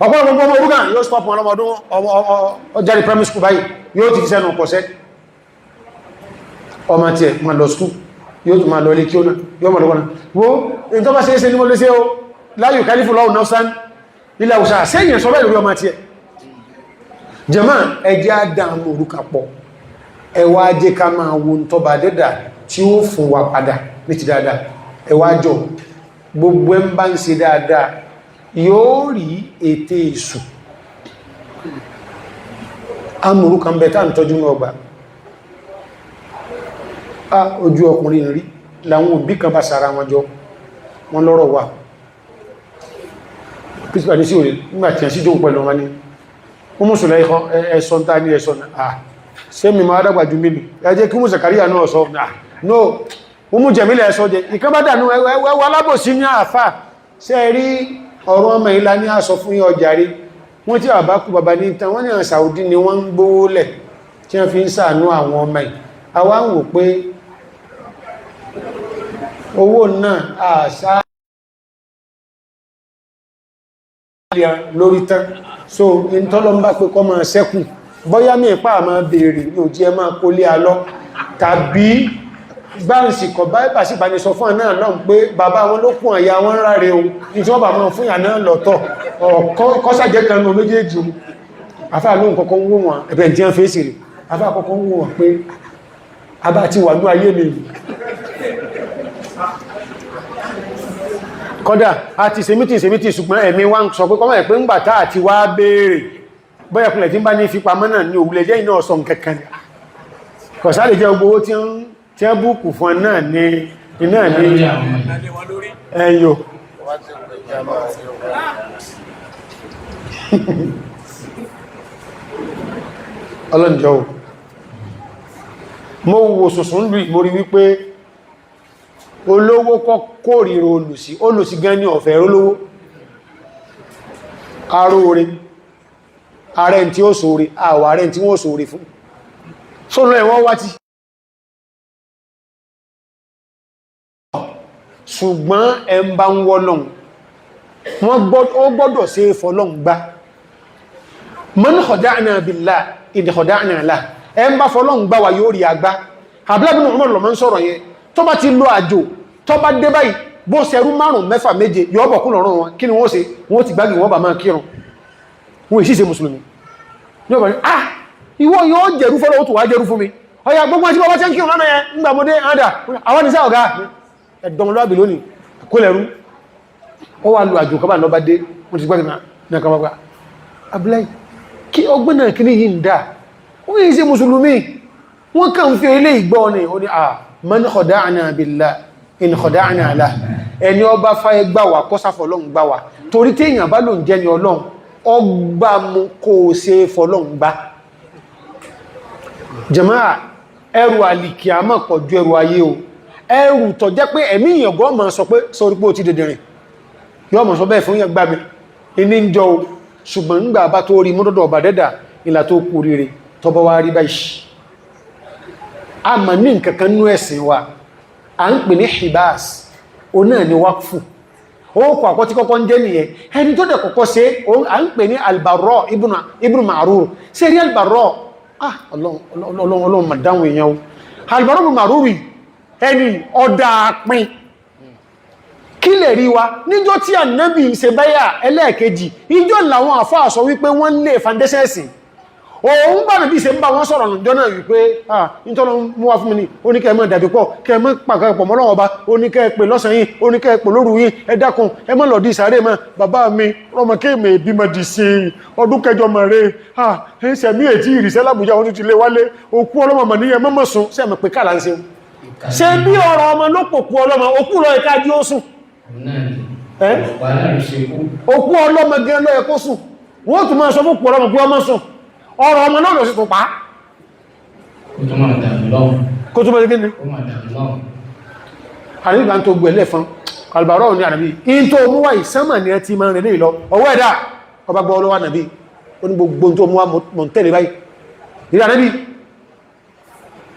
Ọ̀pọ̀lọpọ̀ ọmọ orúkàn yóò stop wọn lọ́mọdún ọjáde primary school báyìí, yóò ti fi sẹ́nu kọ̀ṣẹ́. Ọmọ tí ẹ̀ ma lọ school, yóò tún máa lọ ilé kí ó náà, yóò mọ̀ lọ́wọ́ náà. Wo in tó bá ṣe é ṣe ní mo lé sí o, la yukallifu Allahu nafsan illa wus'aha. Sẹ́yìn sọ bẹ́ẹ̀ lórí ọmọ tí ẹ̀. Jàmáà, ẹjẹ́ àdáàmù òrukàn pọ̀. Ẹ wá jẹ́ ká máa wo ń tọba dẹ́dà tí ó fún wa padà ní ti dáadáa. Ẹ wá jọ, gbogbo ẹ ń bá ń ṣe dáadáa yóò rí ètè èṣù. Amòrúkan bẹ tá ń tọ́jú ní ọgbà a, ojú ọkùnrin rí làwọn òbí kan bá sára wọn jọ, wọn lọ́rọ̀ wà principal ní sí òrè. Nígbàtí ẹ̀ sí jókòó pẹ̀lú wọn ní wọ́n mú sùlẹ̀ ikọ́ ẹ̀sọ́ ta ní ẹ̀sọ́ náà ṣé mi máa dàgbà ju mímì? Ẹ jẹ́ kí mú Zakaria náà sọ no, wọ́n mú Jẹ̀mílẹ̀ ẹ̀sọ́ jẹ ìkan bá dànù ẹwà alábòsí ní àfà. Ṣe rí ọ̀rọ̀ ọmọ ìlà ní àsọ fún yín ọjà rí wọ́n tí àbá kú bàbá ní tán, wọ́n ní àwọn Saudi ni wọ́n ń gbówó lẹ̀ tí wọ́n fi ń ṣàánú àwọn ọmọ yìí. Àwa ń wò pé owó náà àṣà lórí tán, so in tọ́lọ ń bá pé kọ́ máa sẹ́kù, bọ́yá mí ipá máa bèèrè ní òjí ẹ máa kó lé alọ́ tàbí Báǹsì kọ̀ bá sì bá ní sọ fún àná náà pé bàbá wọn ló kún àyà wọn ráre o, ní tí wọ́n bà máa fún ìyà náà lọ́tọ̀ kọ́sàjẹ́ kan ní méjèèjì o. Afá lóhun kọ́kọ́ ń wò wọn ẹ̀bẹ̀ tí wọ́n fèsì rẹ̀. Afá kọ́kọ́ ń wò wọn pé a bá ti wà ní ayé mi, kọ́dà a ti ṣe mítì ṣe mítì, ṣùgbọ́n ẹ̀mí wá ń sọ pé kọ́mọ̀ ẹ̀ pé ń gbà táà ti wá béèrè bọ́yẹ̀kùnlẹ̀ tí ń bá ní fipamọ́ náà ní òwúlẹ̀ jẹ́ iná ọ̀sán kankan, kọ̀sá lè jẹ́ gbogbo owó tí ń búkù fún náà ní iná ní ẹyọ. Ọlọ́njọ́ o, mo wo sùsùn lù, mo rí wípé olówó kọ́ kórìíra olùsí, olùsí gan ní ọ̀fẹ́ olówó aróore ààrẹ tí ó sóre, àwọ̀ ààrẹ tí wọ́n sóre fún sónà ẹ̀wọ́n wá tí, ṣùgbọ́n ẹ ń bá ń wọ́lọ́un, wọ́n gbọ́dọ̀ sí fọ́lọ́un gbá. Man khada'na billah in khada'na lah, ẹ ń bá fọ́lọ́un gbá wa yóò rí agbá. Abúlábìnú Umar lọ mọ́ ń sọ̀rọ̀ yẹn. Tó bá ti lọ àjò, tó bá dé báyìí, bó ṣẹrú márùn mẹ́fà méje yọ́ bọ̀ kún lọ́rùn wọn, kí ni wọ́n ṣe? Wọ́n ti gbági, wọ́n bá máa kírun, wọ́n èsì ṣe mùsùlùmí ní ọ̀bọ̀ ní ah, ìwọ yóò jẹ̀rú fọ́lọ́, ó tún wá jẹ̀rú fún mi. Ọya, gbogbo àti bọ́bá tí ń kírun lánàá yẹn ńgbàmọdé àdà àwọn ìṣẹ́ ọ̀gá ẹ̀dọ̀mọlúwàbí lónìí kó lẹ́rú. Ó wà lù àjò kọba lọ́ba dé, wọ́n ti gbági náà kọba gbá abúláì kí ọgbọ́n náà kí ní yìí ń dà, wọ́n yìí ṣe mùsùlùmí, wọ́n kàn ń fi ilé ìgbọ́ ni. Ó ní à man khada'na billah in khada'na lah, ẹni ọba fáyé gbà wá kọ́sáfọ́ ọlọ́run gbà wá, torí tí èèyàn bá lò ń jẹ́ ni ọlọ́run ọgbà mú kó o ṣe fọlọ́run gbá. Jàmáà, ẹrù àlìkìámọ̀ pọ̀ ju ẹrù ayé o. Ẹrù tó jẹ́ pé ẹ̀mí èèyàn gan máa sọ pé sórí pé ó ti dẹ̀dẹ̀rìn, yọ́ mọ̀ sọ bẹ́ẹ̀ fún yẹn gbá mi ní ń jọ o. Ṣùgbọ́n nígbà bá tó rí mọ́dọ̀dọ̀ ọba dẹ́dà ìlà tó kú rere tọba wá rí báyìí, a mà ní nǹkan kan nú ẹ̀sìn wa à ń pè ní hibas, o náà ni wákfù. Ó kọ àkọ́ tí kọ́kọ́ ń jẹ́ nìyẹn. Ẹni tó dẹ̀ kọ́kọ́ ṣe, à ń pè ní Albarro ibn Ma'rur. Ṣe rí Albarro? Ah, Ọlọ́run, Ọlọ́run mà dáhùn èèyàn o. Albarro ibn Ma'rur, ẹni ọ̀dà pin kí lè rí wa níjọ́ tí ànábì ṣe báyà ẹlẹ́ẹ̀kejì, ìjọ́ làwọn àfáà sọ wípé wọ́n lè foundation. Òun bá nàbí ṣe ń bá wọn sọ̀rọ̀ lọ́jọ́ náà wípé ah, nítọ́lọ mú wá fún mi ní ó ní kẹ́ mọ́ dàbí pọ̀, kẹ́ mọ́ pàkàpọ̀ mọ́lọ́wọ́ ọba, ó ní kẹ́ pè lọ́sàn yín, ó ní kẹ́ pè lóru yín, ẹ dákun, ẹ mọ́ lọ́dí ìsàrè mọ́. Bàbá mi rọmọ kéèmè bímọ dì sí ọdún kẹjọ mọ̀ rẹ̀, ah, ń sẹ̀mí ètí ìrìsẹ́ lábújá, wọn tún ti lé wálé òkú ọlọ́mọ mọ̀ níyẹn mọ́mọ́ sùn sẹ́mi pé kàlà ń ṣe ṣe bí ọ̀rọ̀ ọmọ ló pòkú ọlọ́mọ, òkú lọ ẹ̀ka jí ó sùn. Òkú ọlọ́mọ gan ló yẹ kó sùn, wọ́n tún máa sọ fún òkú ọlọ́mọ pé ọmọ sùn, ọ̀rọ̀ ọmọ náà lọ sí tó pa. Kó tó máa dànù lọ́hùn. Kó tó máa gíní? Ó máa dànù lọ́hùn. Àrígbà tó gbẹ̀lẹ̀ fún albarọ́ ní ànàbí in tó mú wá ìsánmà ní ẹ ti máa rìn lọ ọwọ́ ẹ̀dá ọba gbọ́ ọlọ́wà nàbí, ó ní gbogbo tó mú wá mọ̀ tẹ́lẹ̀ báyìí ìrìn ànàbí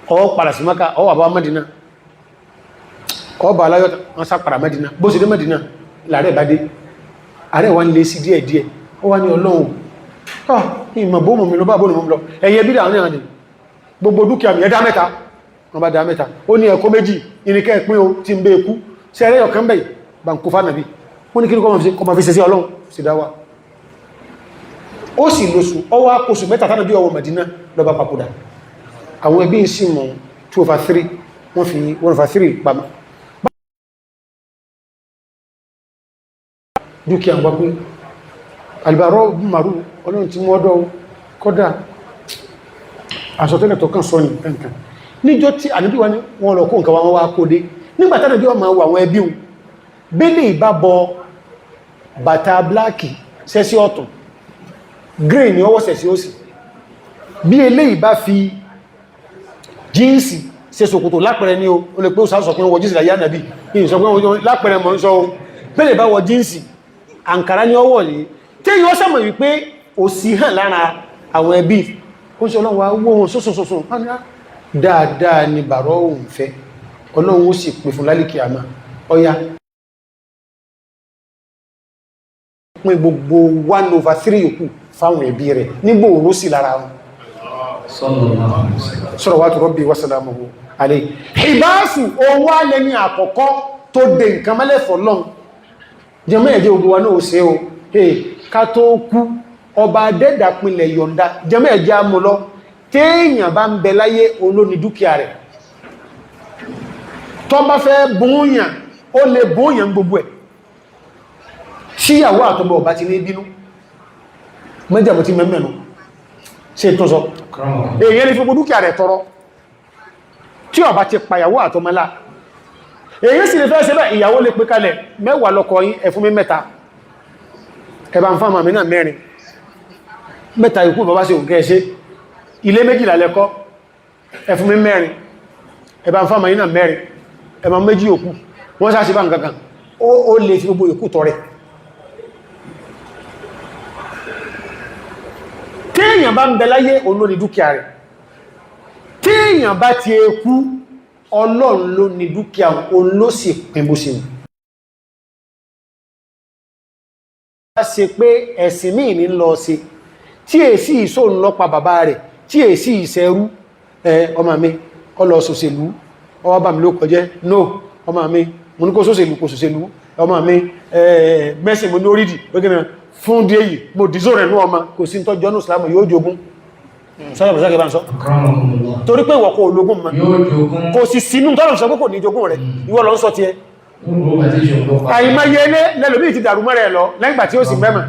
ọ padà sí Mákà, ọ wà bá Mẹ́dínà, ọba aláyọ̀ wọn sá padà Mẹ́dínà. Bó sì dé Mẹ́dínà làárẹ̀ bá dé, àárẹ̀ wá ń lé sí díẹ̀ díẹ̀. Ó wá ní Ọlọ́run, ah, ìmọ̀ bó mọ̀ mi lọ bá bó mọ̀ mi lọ ẹ̀yẹ bí àwọn ìrìnàjò, gbogbo dúkìá mi, ẹ̀dá mẹ́ta. Wọ́n bá dá mẹ́ta, ó ní ẹ̀kọ́ méjì ìrìnkẹ́ ìpín o tí ń bẹ́ ikú sí ẹ̀rẹ́ ọ̀kan bẹ̀ bá ń kó fánàbí. Wọ́n ní kí ní kọ́ ma fi ṣe sí Ọlọ́run sí dáwà. Ó sì lóṣù ọwá oṣù mẹ́ta tánàbí ọwọ́ Mẹ̀dínà lọ́ba papòdà. Àwọn ẹbí ń sì mọ̀ 2 over 3, wọ́n fi 1 over 3 pamọ́ dúkìá ń wá pé àlùbárọ̀ màrú Ọlọ́run ti mú ọdọ́ kọ́dà àsọtẹ́lẹ̀ tó kàn sọ ní nǹkan níjọ́ tí ànábì wá ní wọ́n lọ kó nǹkan wọn wá kó dé. Nígbà tánàbí wọ́n máa wọ àwọn ẹbí wọn bẹ́lẹ̀ ìbá bọ bàtà black sẹ́sí ọ̀tún, grey ni ọwọ́ sẹ̀sí òsì. Bí eléyìí bá fi jeans ṣe ṣòkòtò lápẹẹrẹ ní o, ó lè pé ó sọ pé wọ́n jeans láyé ànàbí ní sọ pé wọ́n lápẹẹrẹ mọ́ ń sọ o. Bẹ́lẹ̀ bá wọ jeans, àǹkàrá ní ọwọ́ ní tí yóò sọmọ̀ wípé òsì hàn lára àwọn ẹbí. Ó ṣe Ọlọ́run wá wó wọn sọ́sọ̀sọ̀sọ̀ dáadáa ni bàrọ̀ òun fẹ́, Ọlọ́run ó sì pè fún lálìkì àmà ọya pín gbogbo 1 over 3 yòókù fáwọn ẹbí rẹ̀ nígbò òun sí lára wọn. Sallallahu alaihi wasallam. Salawatu rabbi wa salamuhu alayhi. Ìbáṣù ohun wá lẹ́ni àkọ́kọ́ tó dé nǹkan mẹ́lẹ̀fọ́ lọ́n. Jẹmọ́ ẹ̀jẹ́ ogun wa náà ṣe o. Hey, ká tó kú, ọba dẹ́dà pinlẹ̀ yọ̀ǹda. Jẹmọ́ ẹ̀jẹ́ amú lọ. Téèyàn bá ń bẹ láyé, olóni dúkìá rẹ̀. Tó bá fẹ́ bóyàn, ó lè bóyàn gbogbo ẹ̀. Tíyàwó àtọmọ ọba ti ní bínú. Mẹ́jàmù ti mẹ́mẹ́nu. Ṣe tó sọ? Akramakum. Èyàn lè fi gbogbo dúkìá rẹ̀ tọrọ tí ó bá ti pàyàwó àtọmọlá. Èyàn sì lè fẹ́ ṣe bẹ́, ìyàwó lè pé kalẹ̀, mẹ́wàá lọ́kọ yín, ẹ fún mi mẹ́ta, ẹ̀bà ń fáàmà mi náà mẹ́rin, mẹ́ta ikú bàbá sí òǹkẹ́ ṣe. Ilé 12 lẹ́kọ́, ẹ fún mi mẹ́rin, ẹ̀bà ń fáàmà yín náà mẹ́rin, ẹ̀bà méjì òkú. Wọ́n sá sí bá nǹkan kan, ó lè fi gbogbo ìkú tọrẹ. Téèyàn bá ń bẹ láyé, òun ló ní dúkìá rẹ̀. Téèyàn bá ti kú, Ọlọ́run ló ní dúkìá, òun ló sì pín bó ṣe wù. Bá ṣe pé ẹ̀sìn míì ní lọ sí tí èsì ìṣó ń lọ́pa bàbá rẹ̀, tí èsì ìṣẹ́rú ẹ, ọmọ mi ọlọ sòṣèlú, ọwọ́ bá mi ló kọjẹ́. No, ọmọ mi, mo ní kó sòṣèlú, kò sòṣèlú. Ọmọ mi mẹ́sìn, mo ní orídì ó fún díẹ̀ yìí, mo dìzó rẹ̀ ní ọmọ kò sí tọ́jọ́ ní ìsìlámù, yóò jogún sọ́rọ̀ bọ̀sọ́kẹ́ bá ń sọ. Akramakumullah. Torí pé ìwọ kò ológun mọ́. Yóò jogún. Kò sì sínú tọ́lọ̀ sọ pé kò ní jogún rẹ̀, ìwọ lọ ń sọ tiẹ̀. Ó bá ti ṣe òun pa. Àìmọye ilé lẹ́lòmí ti dàrú mọ́rẹ̀ lọ lẹ́gbà tí ó sì mẹ́mà.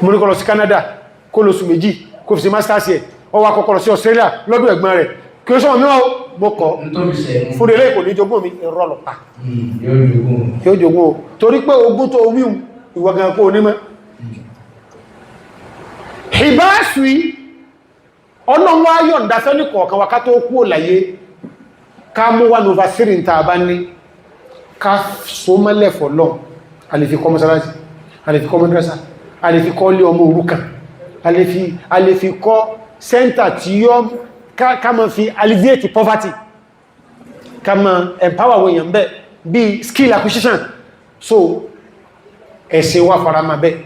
Mo ní kó lọ sí Canada, kó lóṣù 2, kó fi ṣe masters ẹ̀. Ó wá kọ́kọ́ lọ sí Australia lọ́dún ẹ̀gbọ́n rẹ̀ kí ó sọ́mọ̀ mìíràn. Mo kọ́ N tó fi sẹ̀mú. fún ilé, kò ní jogún mi, irọ́ ló pa. Yóò jogún. Yóò jogún o, torí pé ogún tó wíhun, ìwọ gan kó onímọ̀ ìbáṣù. Ọlọ́run wá yọ̀ǹda fẹ́ ní kọ̀ọ̀kan wa, ká tó kú òláyé, ká mú 1/3 ta bá ní, ká so mọ́lẹ̀ fọ́lọ́n. A lè fi kọ́ mọ́sálásí, a lè fi kọ́ mọ́dúrásà, a lè fi kọ́ lé ọmọ òrukàn, a lè fi kọ́ center tí yọ́ ká máa fi alleviate poverty, ká máa empower àwọn èèyàn bẹ́ẹ̀ bí skill acquisition. So ẹ̀sìn wa farama bẹ́ẹ̀.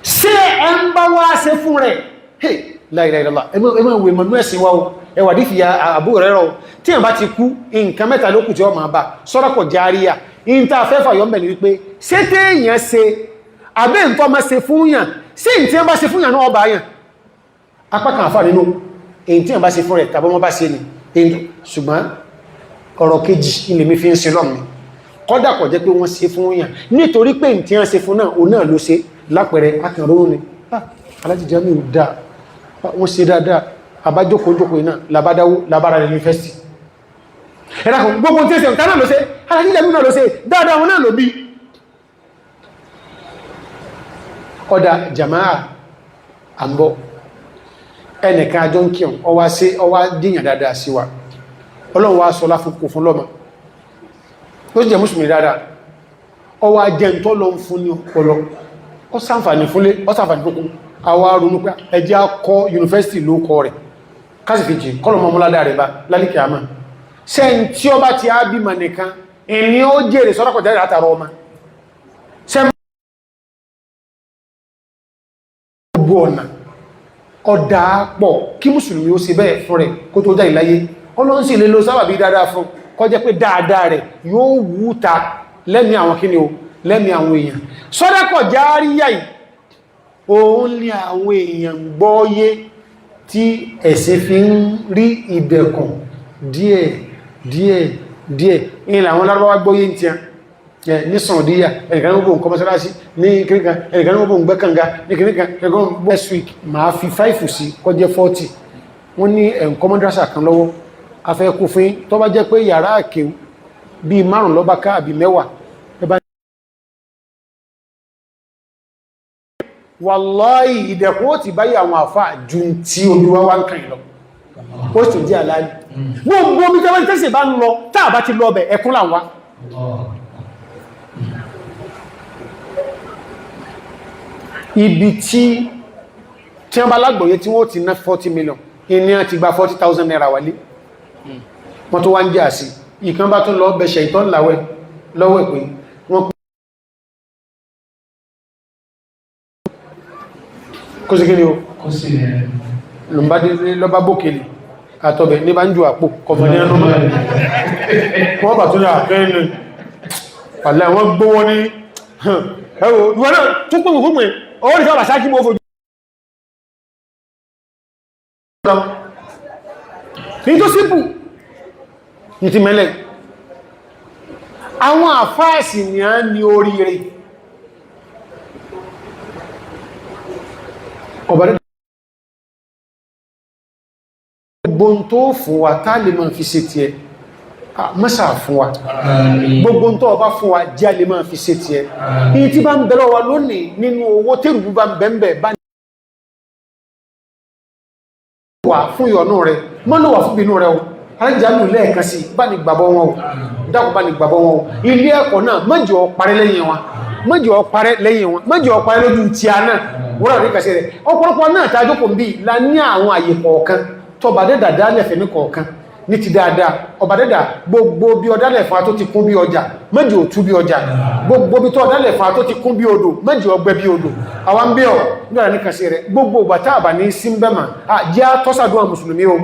Ṣé ẹ ń bá wá ṣe fún rẹ̀? Hey, la ilaha illallah. Ẹ máa wè mọ̀nú ẹ̀sìn wa o. Ẹwà dífì àbúrò rẹ̀ rọ̀. Tí ẹ̀ bá ti kú, nǹkan mẹ́ta ló kù tí ó máa bá sọ́rọ̀pọ̀ járíà. In tá fẹ́ fàyọ́ mẹ́ ni wípé, ṣé téèyàn ṣe àbẹ́ nǹkan máa ṣe fún yàn, sí ìyí tí wọ́n bá ṣe fún yàn náà ọba yàn? Apá kan àfà nínú èyí tí wọ́n bá ṣe fún rẹ̀ tàbí wọ́n bá ṣe ni. Ṣùgbọ́n ọ̀rọ̀ kejì ilé mi fi ń ṣe lọ́mí, kọ́dà kọ̀ jẹ́ pé wọ́n ṣe fún yàn, nítorí pé tí wọ́n ṣe fún náà, òun náà ló ṣe. Lápẹẹrẹ, akànrún ni alájíjá mi ò dáa, wọ́n ṣe dáadáa, àbájókòójókòó iná labádáwó labára rẹ̀ yunifásitì. Ẹ̀dàkùn, gbogbo tí ó ṣe nǹkan náà ló ṣe, alájíjá mi náà ló ṣe dáadáa, wọn náà ló bí ọ̀dà jama'a àmbọ̀. Ẹnìkan àjọ ń kíọ̀n, ọwá sí ọwá díyàn dáadáa sí wa, Ọlọ́run wá sọ láfún fún lọ́mọ, ó sì jẹ́ mùsùlùmí dáadáa, ọwá jẹ́ ń tọ́ lọ ń fún ní ọpọlọ, ó ṣàǹfààní fúnlé, ó ṣàǹfààní fúnkún. Àwa ronú pé ẹjẹ́ akọ́ yunifásitì ló kọ rẹ̀, kásìfìjì kọlọ̀ mọ́múládà rẹ̀ bá lálìkẹ́ àmà. Ṣe ń tí ó bá ti á bímọ nìkan ìní ó jèrè sọ́dọ̀kọ̀ jáde látara ọmọ? Ṣe gbogbo ọ̀nà ọ̀dà pọ̀ kí mùsùlùmí ó ṣe bẹ́ẹ̀ fún rẹ̀ kó tó jáde láyé? Ọlọ́run sì lè lo sábàbí dáadáa fún, kó jẹ́ pé dáadáa rẹ̀ yóò wúta lẹ́mí àwọn kíni o, lẹ́mí àwọn èèyàn. Sọ́dákọ̀ járíyà yìí, òun ni àwọn èèyàn gbọ́yé tí ẹ̀sìn fi ń rí ìdẹ̀kùn díẹ̀ díẹ̀ díẹ̀. Ilẹ̀ àwọn lárúbáwá gbọ́yé ń tiẹ̀ ní Saudiya, ẹnìkan ní gbogbo nǹkan mọ́sálásí ní kìríkan, ẹnìkan ní gbogbo nǹkan ní kìríkan, ẹnìkan next week máa fi 5 sí, kó jẹ́ 40. Wọ́n ní ẹ̀ǹkọ́ mọ́dúrásà kan lọ́wọ́ afẹ́ kó fún tó bá jẹ́ pé yàrá àkèw bíi márùn lọ́ba ká àbí 10, ẹbá. Wàláhì, ìdẹ̀kùn ó ti báyìí àwọn àfà ju tí olúwa wá ń kàn lọ, ó sì tún jẹ́ àlàyé gbogbo omi tẹ́wọ́n tẹ́sì bá ń lọ. Táà bá ti lọ ọbẹ̀, ẹkún là ń wá. Ibi tí wọ́n bá lágbòye tí wọ́n ti ná 40 million, ìní àti gba 40,000 naira wálé, wọ́n tó wá ń jẹ́ àsì ìkan bá tún lọ bẹ̀ṣẹ̀ ìtọ́ láwẹ́ lọ́wọ́ pé wọ́n kó Kó sí kí ni o? Kó sì rẹ̀. Lọ́mbá lọ́bá bókèlè àtọ̀bẹ̀ ní bá ń ju àpò kọfọ̀ ní ẹnu mọ́. Wọ́n bà tó ní àkẹ́rin ní pàlẹ́ wọ́n gbówó ní ẹwọ ìwọ̀n náà tó pín fún mi ọwọ́ ní sábà sákí mọ́ fojú ní tó sípù ní ti mẹ́lẹ̀. Àwọn àfáàsì ni a ní oríire ọ̀bàdẹ́ gbogbo tó fún wa tá lè máa fi ṣe ti ẹ mọ́sà fún wa. Àmín. Gbogbo tó ọba fún wa jẹ́ lè máa fi ṣe ti ẹ. Ìyí tí bá ń bẹ lọ́wọ́ wa lónìí nínú owó tèrùbú bá ń bẹ̀m̀bẹ̀ bá wà fún ìyọnú rẹ, mọ́nà wà fún ìbínú rẹ o. Alájálù lẹ́ẹ̀kan sí bá ní gbàbọ́ wọn o, dákun bá ní gbàbọ́ wọn o. Ilé ẹ̀kọ́ náà mọ́jọ parẹ́ lẹ́yìn wọn, mọ́jọ parẹ́ lẹ́yìn wọn, mọ́jọ parẹ́ lójú ti a náà. Wọ́n rà ní kàṣẹ rẹ̀ ọ̀pọ̀lọpọ̀ náà tá a jókòó ń bí la ní àwọn àyè kọ̀ọ̀kan tọba dẹ́dà dálẹ̀fẹ̀ ní kọ̀ọ̀kan ní ti dáadáa. Ọba dẹ́dà, gbogbo bí ọdálẹ̀fà tó ti kún bí ọjà, mẹ́jì ò tú bí ọjà. Gbogbo bí tó ọdálẹ̀fà tó ti kún bí odò, mẹ́jì ọgbẹ́ bí odò. Àwọn bí ọ nígbàrá ní kàṣẹ rẹ̀ gbogbo ìgbà tá àbà ní símbẹ̀mà jẹ́ tọ́sàdúnwà mùsùlùmí o.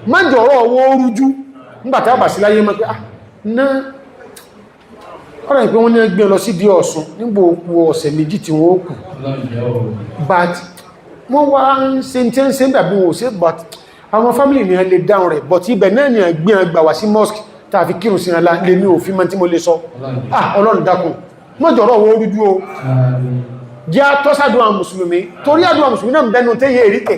Mẹ́jọ ọ̀rọ̀ owó rújú nígbà tá àbà sí láyé mọ́ pé ah ná ọ̀rọ̀ ìpé wọ́n ní gbé lọ sí di Ọ̀ṣun nígbò òkú ọ̀sẹ̀ 2 tí wọ́n kù. Ọlọ́run jẹ́ o. But wọ́n wá ń ṣe tí ń ṣe ń dàbí wọn ò ṣe, but àwọn family ní ẹ lè dáhùn rẹ̀, but ibẹ̀ náà ni ẹgbẹ́ àgbà wá sí mosque tàbí kírun sí ọlá lè ní òfin mọ́ tí mo lè sọ. Ah, Ọlọ́run dákun, mọ́jọ̀rọ̀ owó rújú o. Àmín. Jẹ́ tọ́sàdúwà mùsùlùmí, torí àdúwà mùsùlùmí náà bẹnu tẹ́ yẹ èríkẹ̀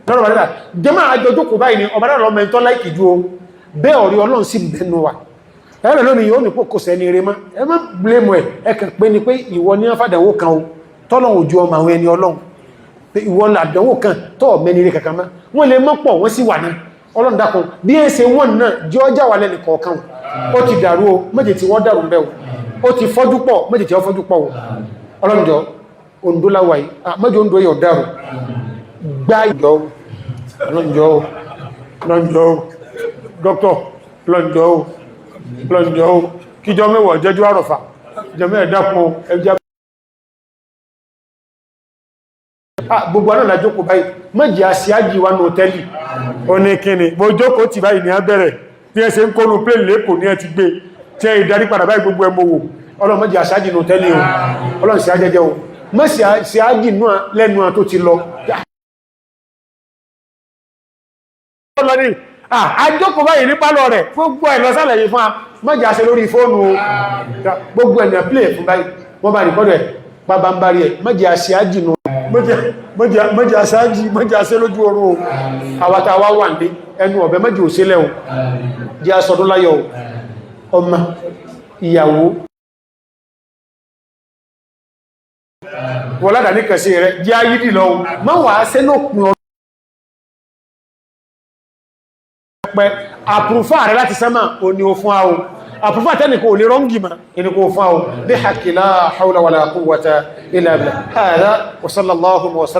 lọ́rọ̀ bàdàdà jẹmọ́ àjọjókòó báyìí ni ọba dára lọ́mọ ẹ̀ntọ́ láìkì ju o bẹ́ẹ̀ ọ̀rí Ọlọ́run sí bẹnu wa ẹ̀rọ lónìí yóò ní pò kò sẹ́ni eré mọ́. Ẹ má blame ẹ̀, ẹ kàn pé ni pé ìwọ ní àfàdánwò kan o tọ́lọ́run ojú ọmọ àwọn ẹni Ọlọ́run pé ìwọ làdánwò kan tọ́ mẹ́ni eré kankan mọ́. Wọ́n lè mọ́ pọ̀, wọ́n sì wà náà. Ọlọ́run dákun, bí ẹ ṣe wọ́n náà jẹ́ ọjà wà lẹ́nì kọ̀ọ̀kan. Ó ti dàrú o, méjì tí wọ́n dàrú ń bẹ́ o. Ó ti fọ́jú pọ̀, méjì tí wọ́n fọ́jú pọ̀ o. Ọlọ́run jọ, Oǹdó láwà yìí, mẹ́jọ Oǹdó yọ̀ dàrú gbá ìjọ. Ọlọ́njọ́ o, ọlọ́njọ́ o, dókítọ̀, ọlọ́njọ́ o, ọlọ́njọ́ o. Kíjọ mẹ́wàá jẹ́jú àrọ̀fà jẹ mẹ́ẹ̀dákun ẹjá gbogbo anáà lájókòó báyìí. Mẹ́jì àṣíájì wà ní hòtẹ́lì ó ní kíni mo jókòó ti báyìí ní abẹ́rẹ̀ bí ẹ ṣe ń kónú plane lẹ́kọ̀ọ́ ní ẹ ti gbé tí ẹ ìdarí padà báyìí gbogbo ẹmọ wò. Ọlọ́run mẹ́jì àṣíájì ní hòtẹ́lì o. Ọlọ́run sí ajẹ́jẹ́ o, mẹ́sì àṣíájì lẹ́nu tó ti lọ lọ ní àjókòó báyìí ní pálọ̀ rẹ̀ gbogbo ẹ̀ lọ sálẹ̀ yìí fún a mọ́jà ṣe lórí fóònù o. Gbogbo ẹ̀ ní àpílẹ̀ fún báyìí, wọ́n bá rìkọ́dọ̀ ẹ̀ bàbá ń bá rí ẹ̀. Mọ́jà ṣe ájìnà, mọ́jà ṣe ájì, mọ́jà ṣe lójú oorun o. Àwátá wá wà ní ẹnu ọ̀bẹ, mọ́jà òṣèlẹ̀ o. Jẹ́ aṣọdún láyọ̀ o. Ọmọ ìyàwó wọ́n ládàá ní kẹsí rẹ̀ jẹ́ ayídì lọ o. Mọ́ wàá sẹ́lòpin pẹ́ àpùrùfà rẹ̀ láti sánmà ò ní o fún àwọ̀ àpùrùfà tẹ́nìkò ò lè rọ́ngì ma ẹni kò fún àwọ̀ bí haqqi la hawla wala quwwata illa billah. Hādhā wa sallallahu wa sallam.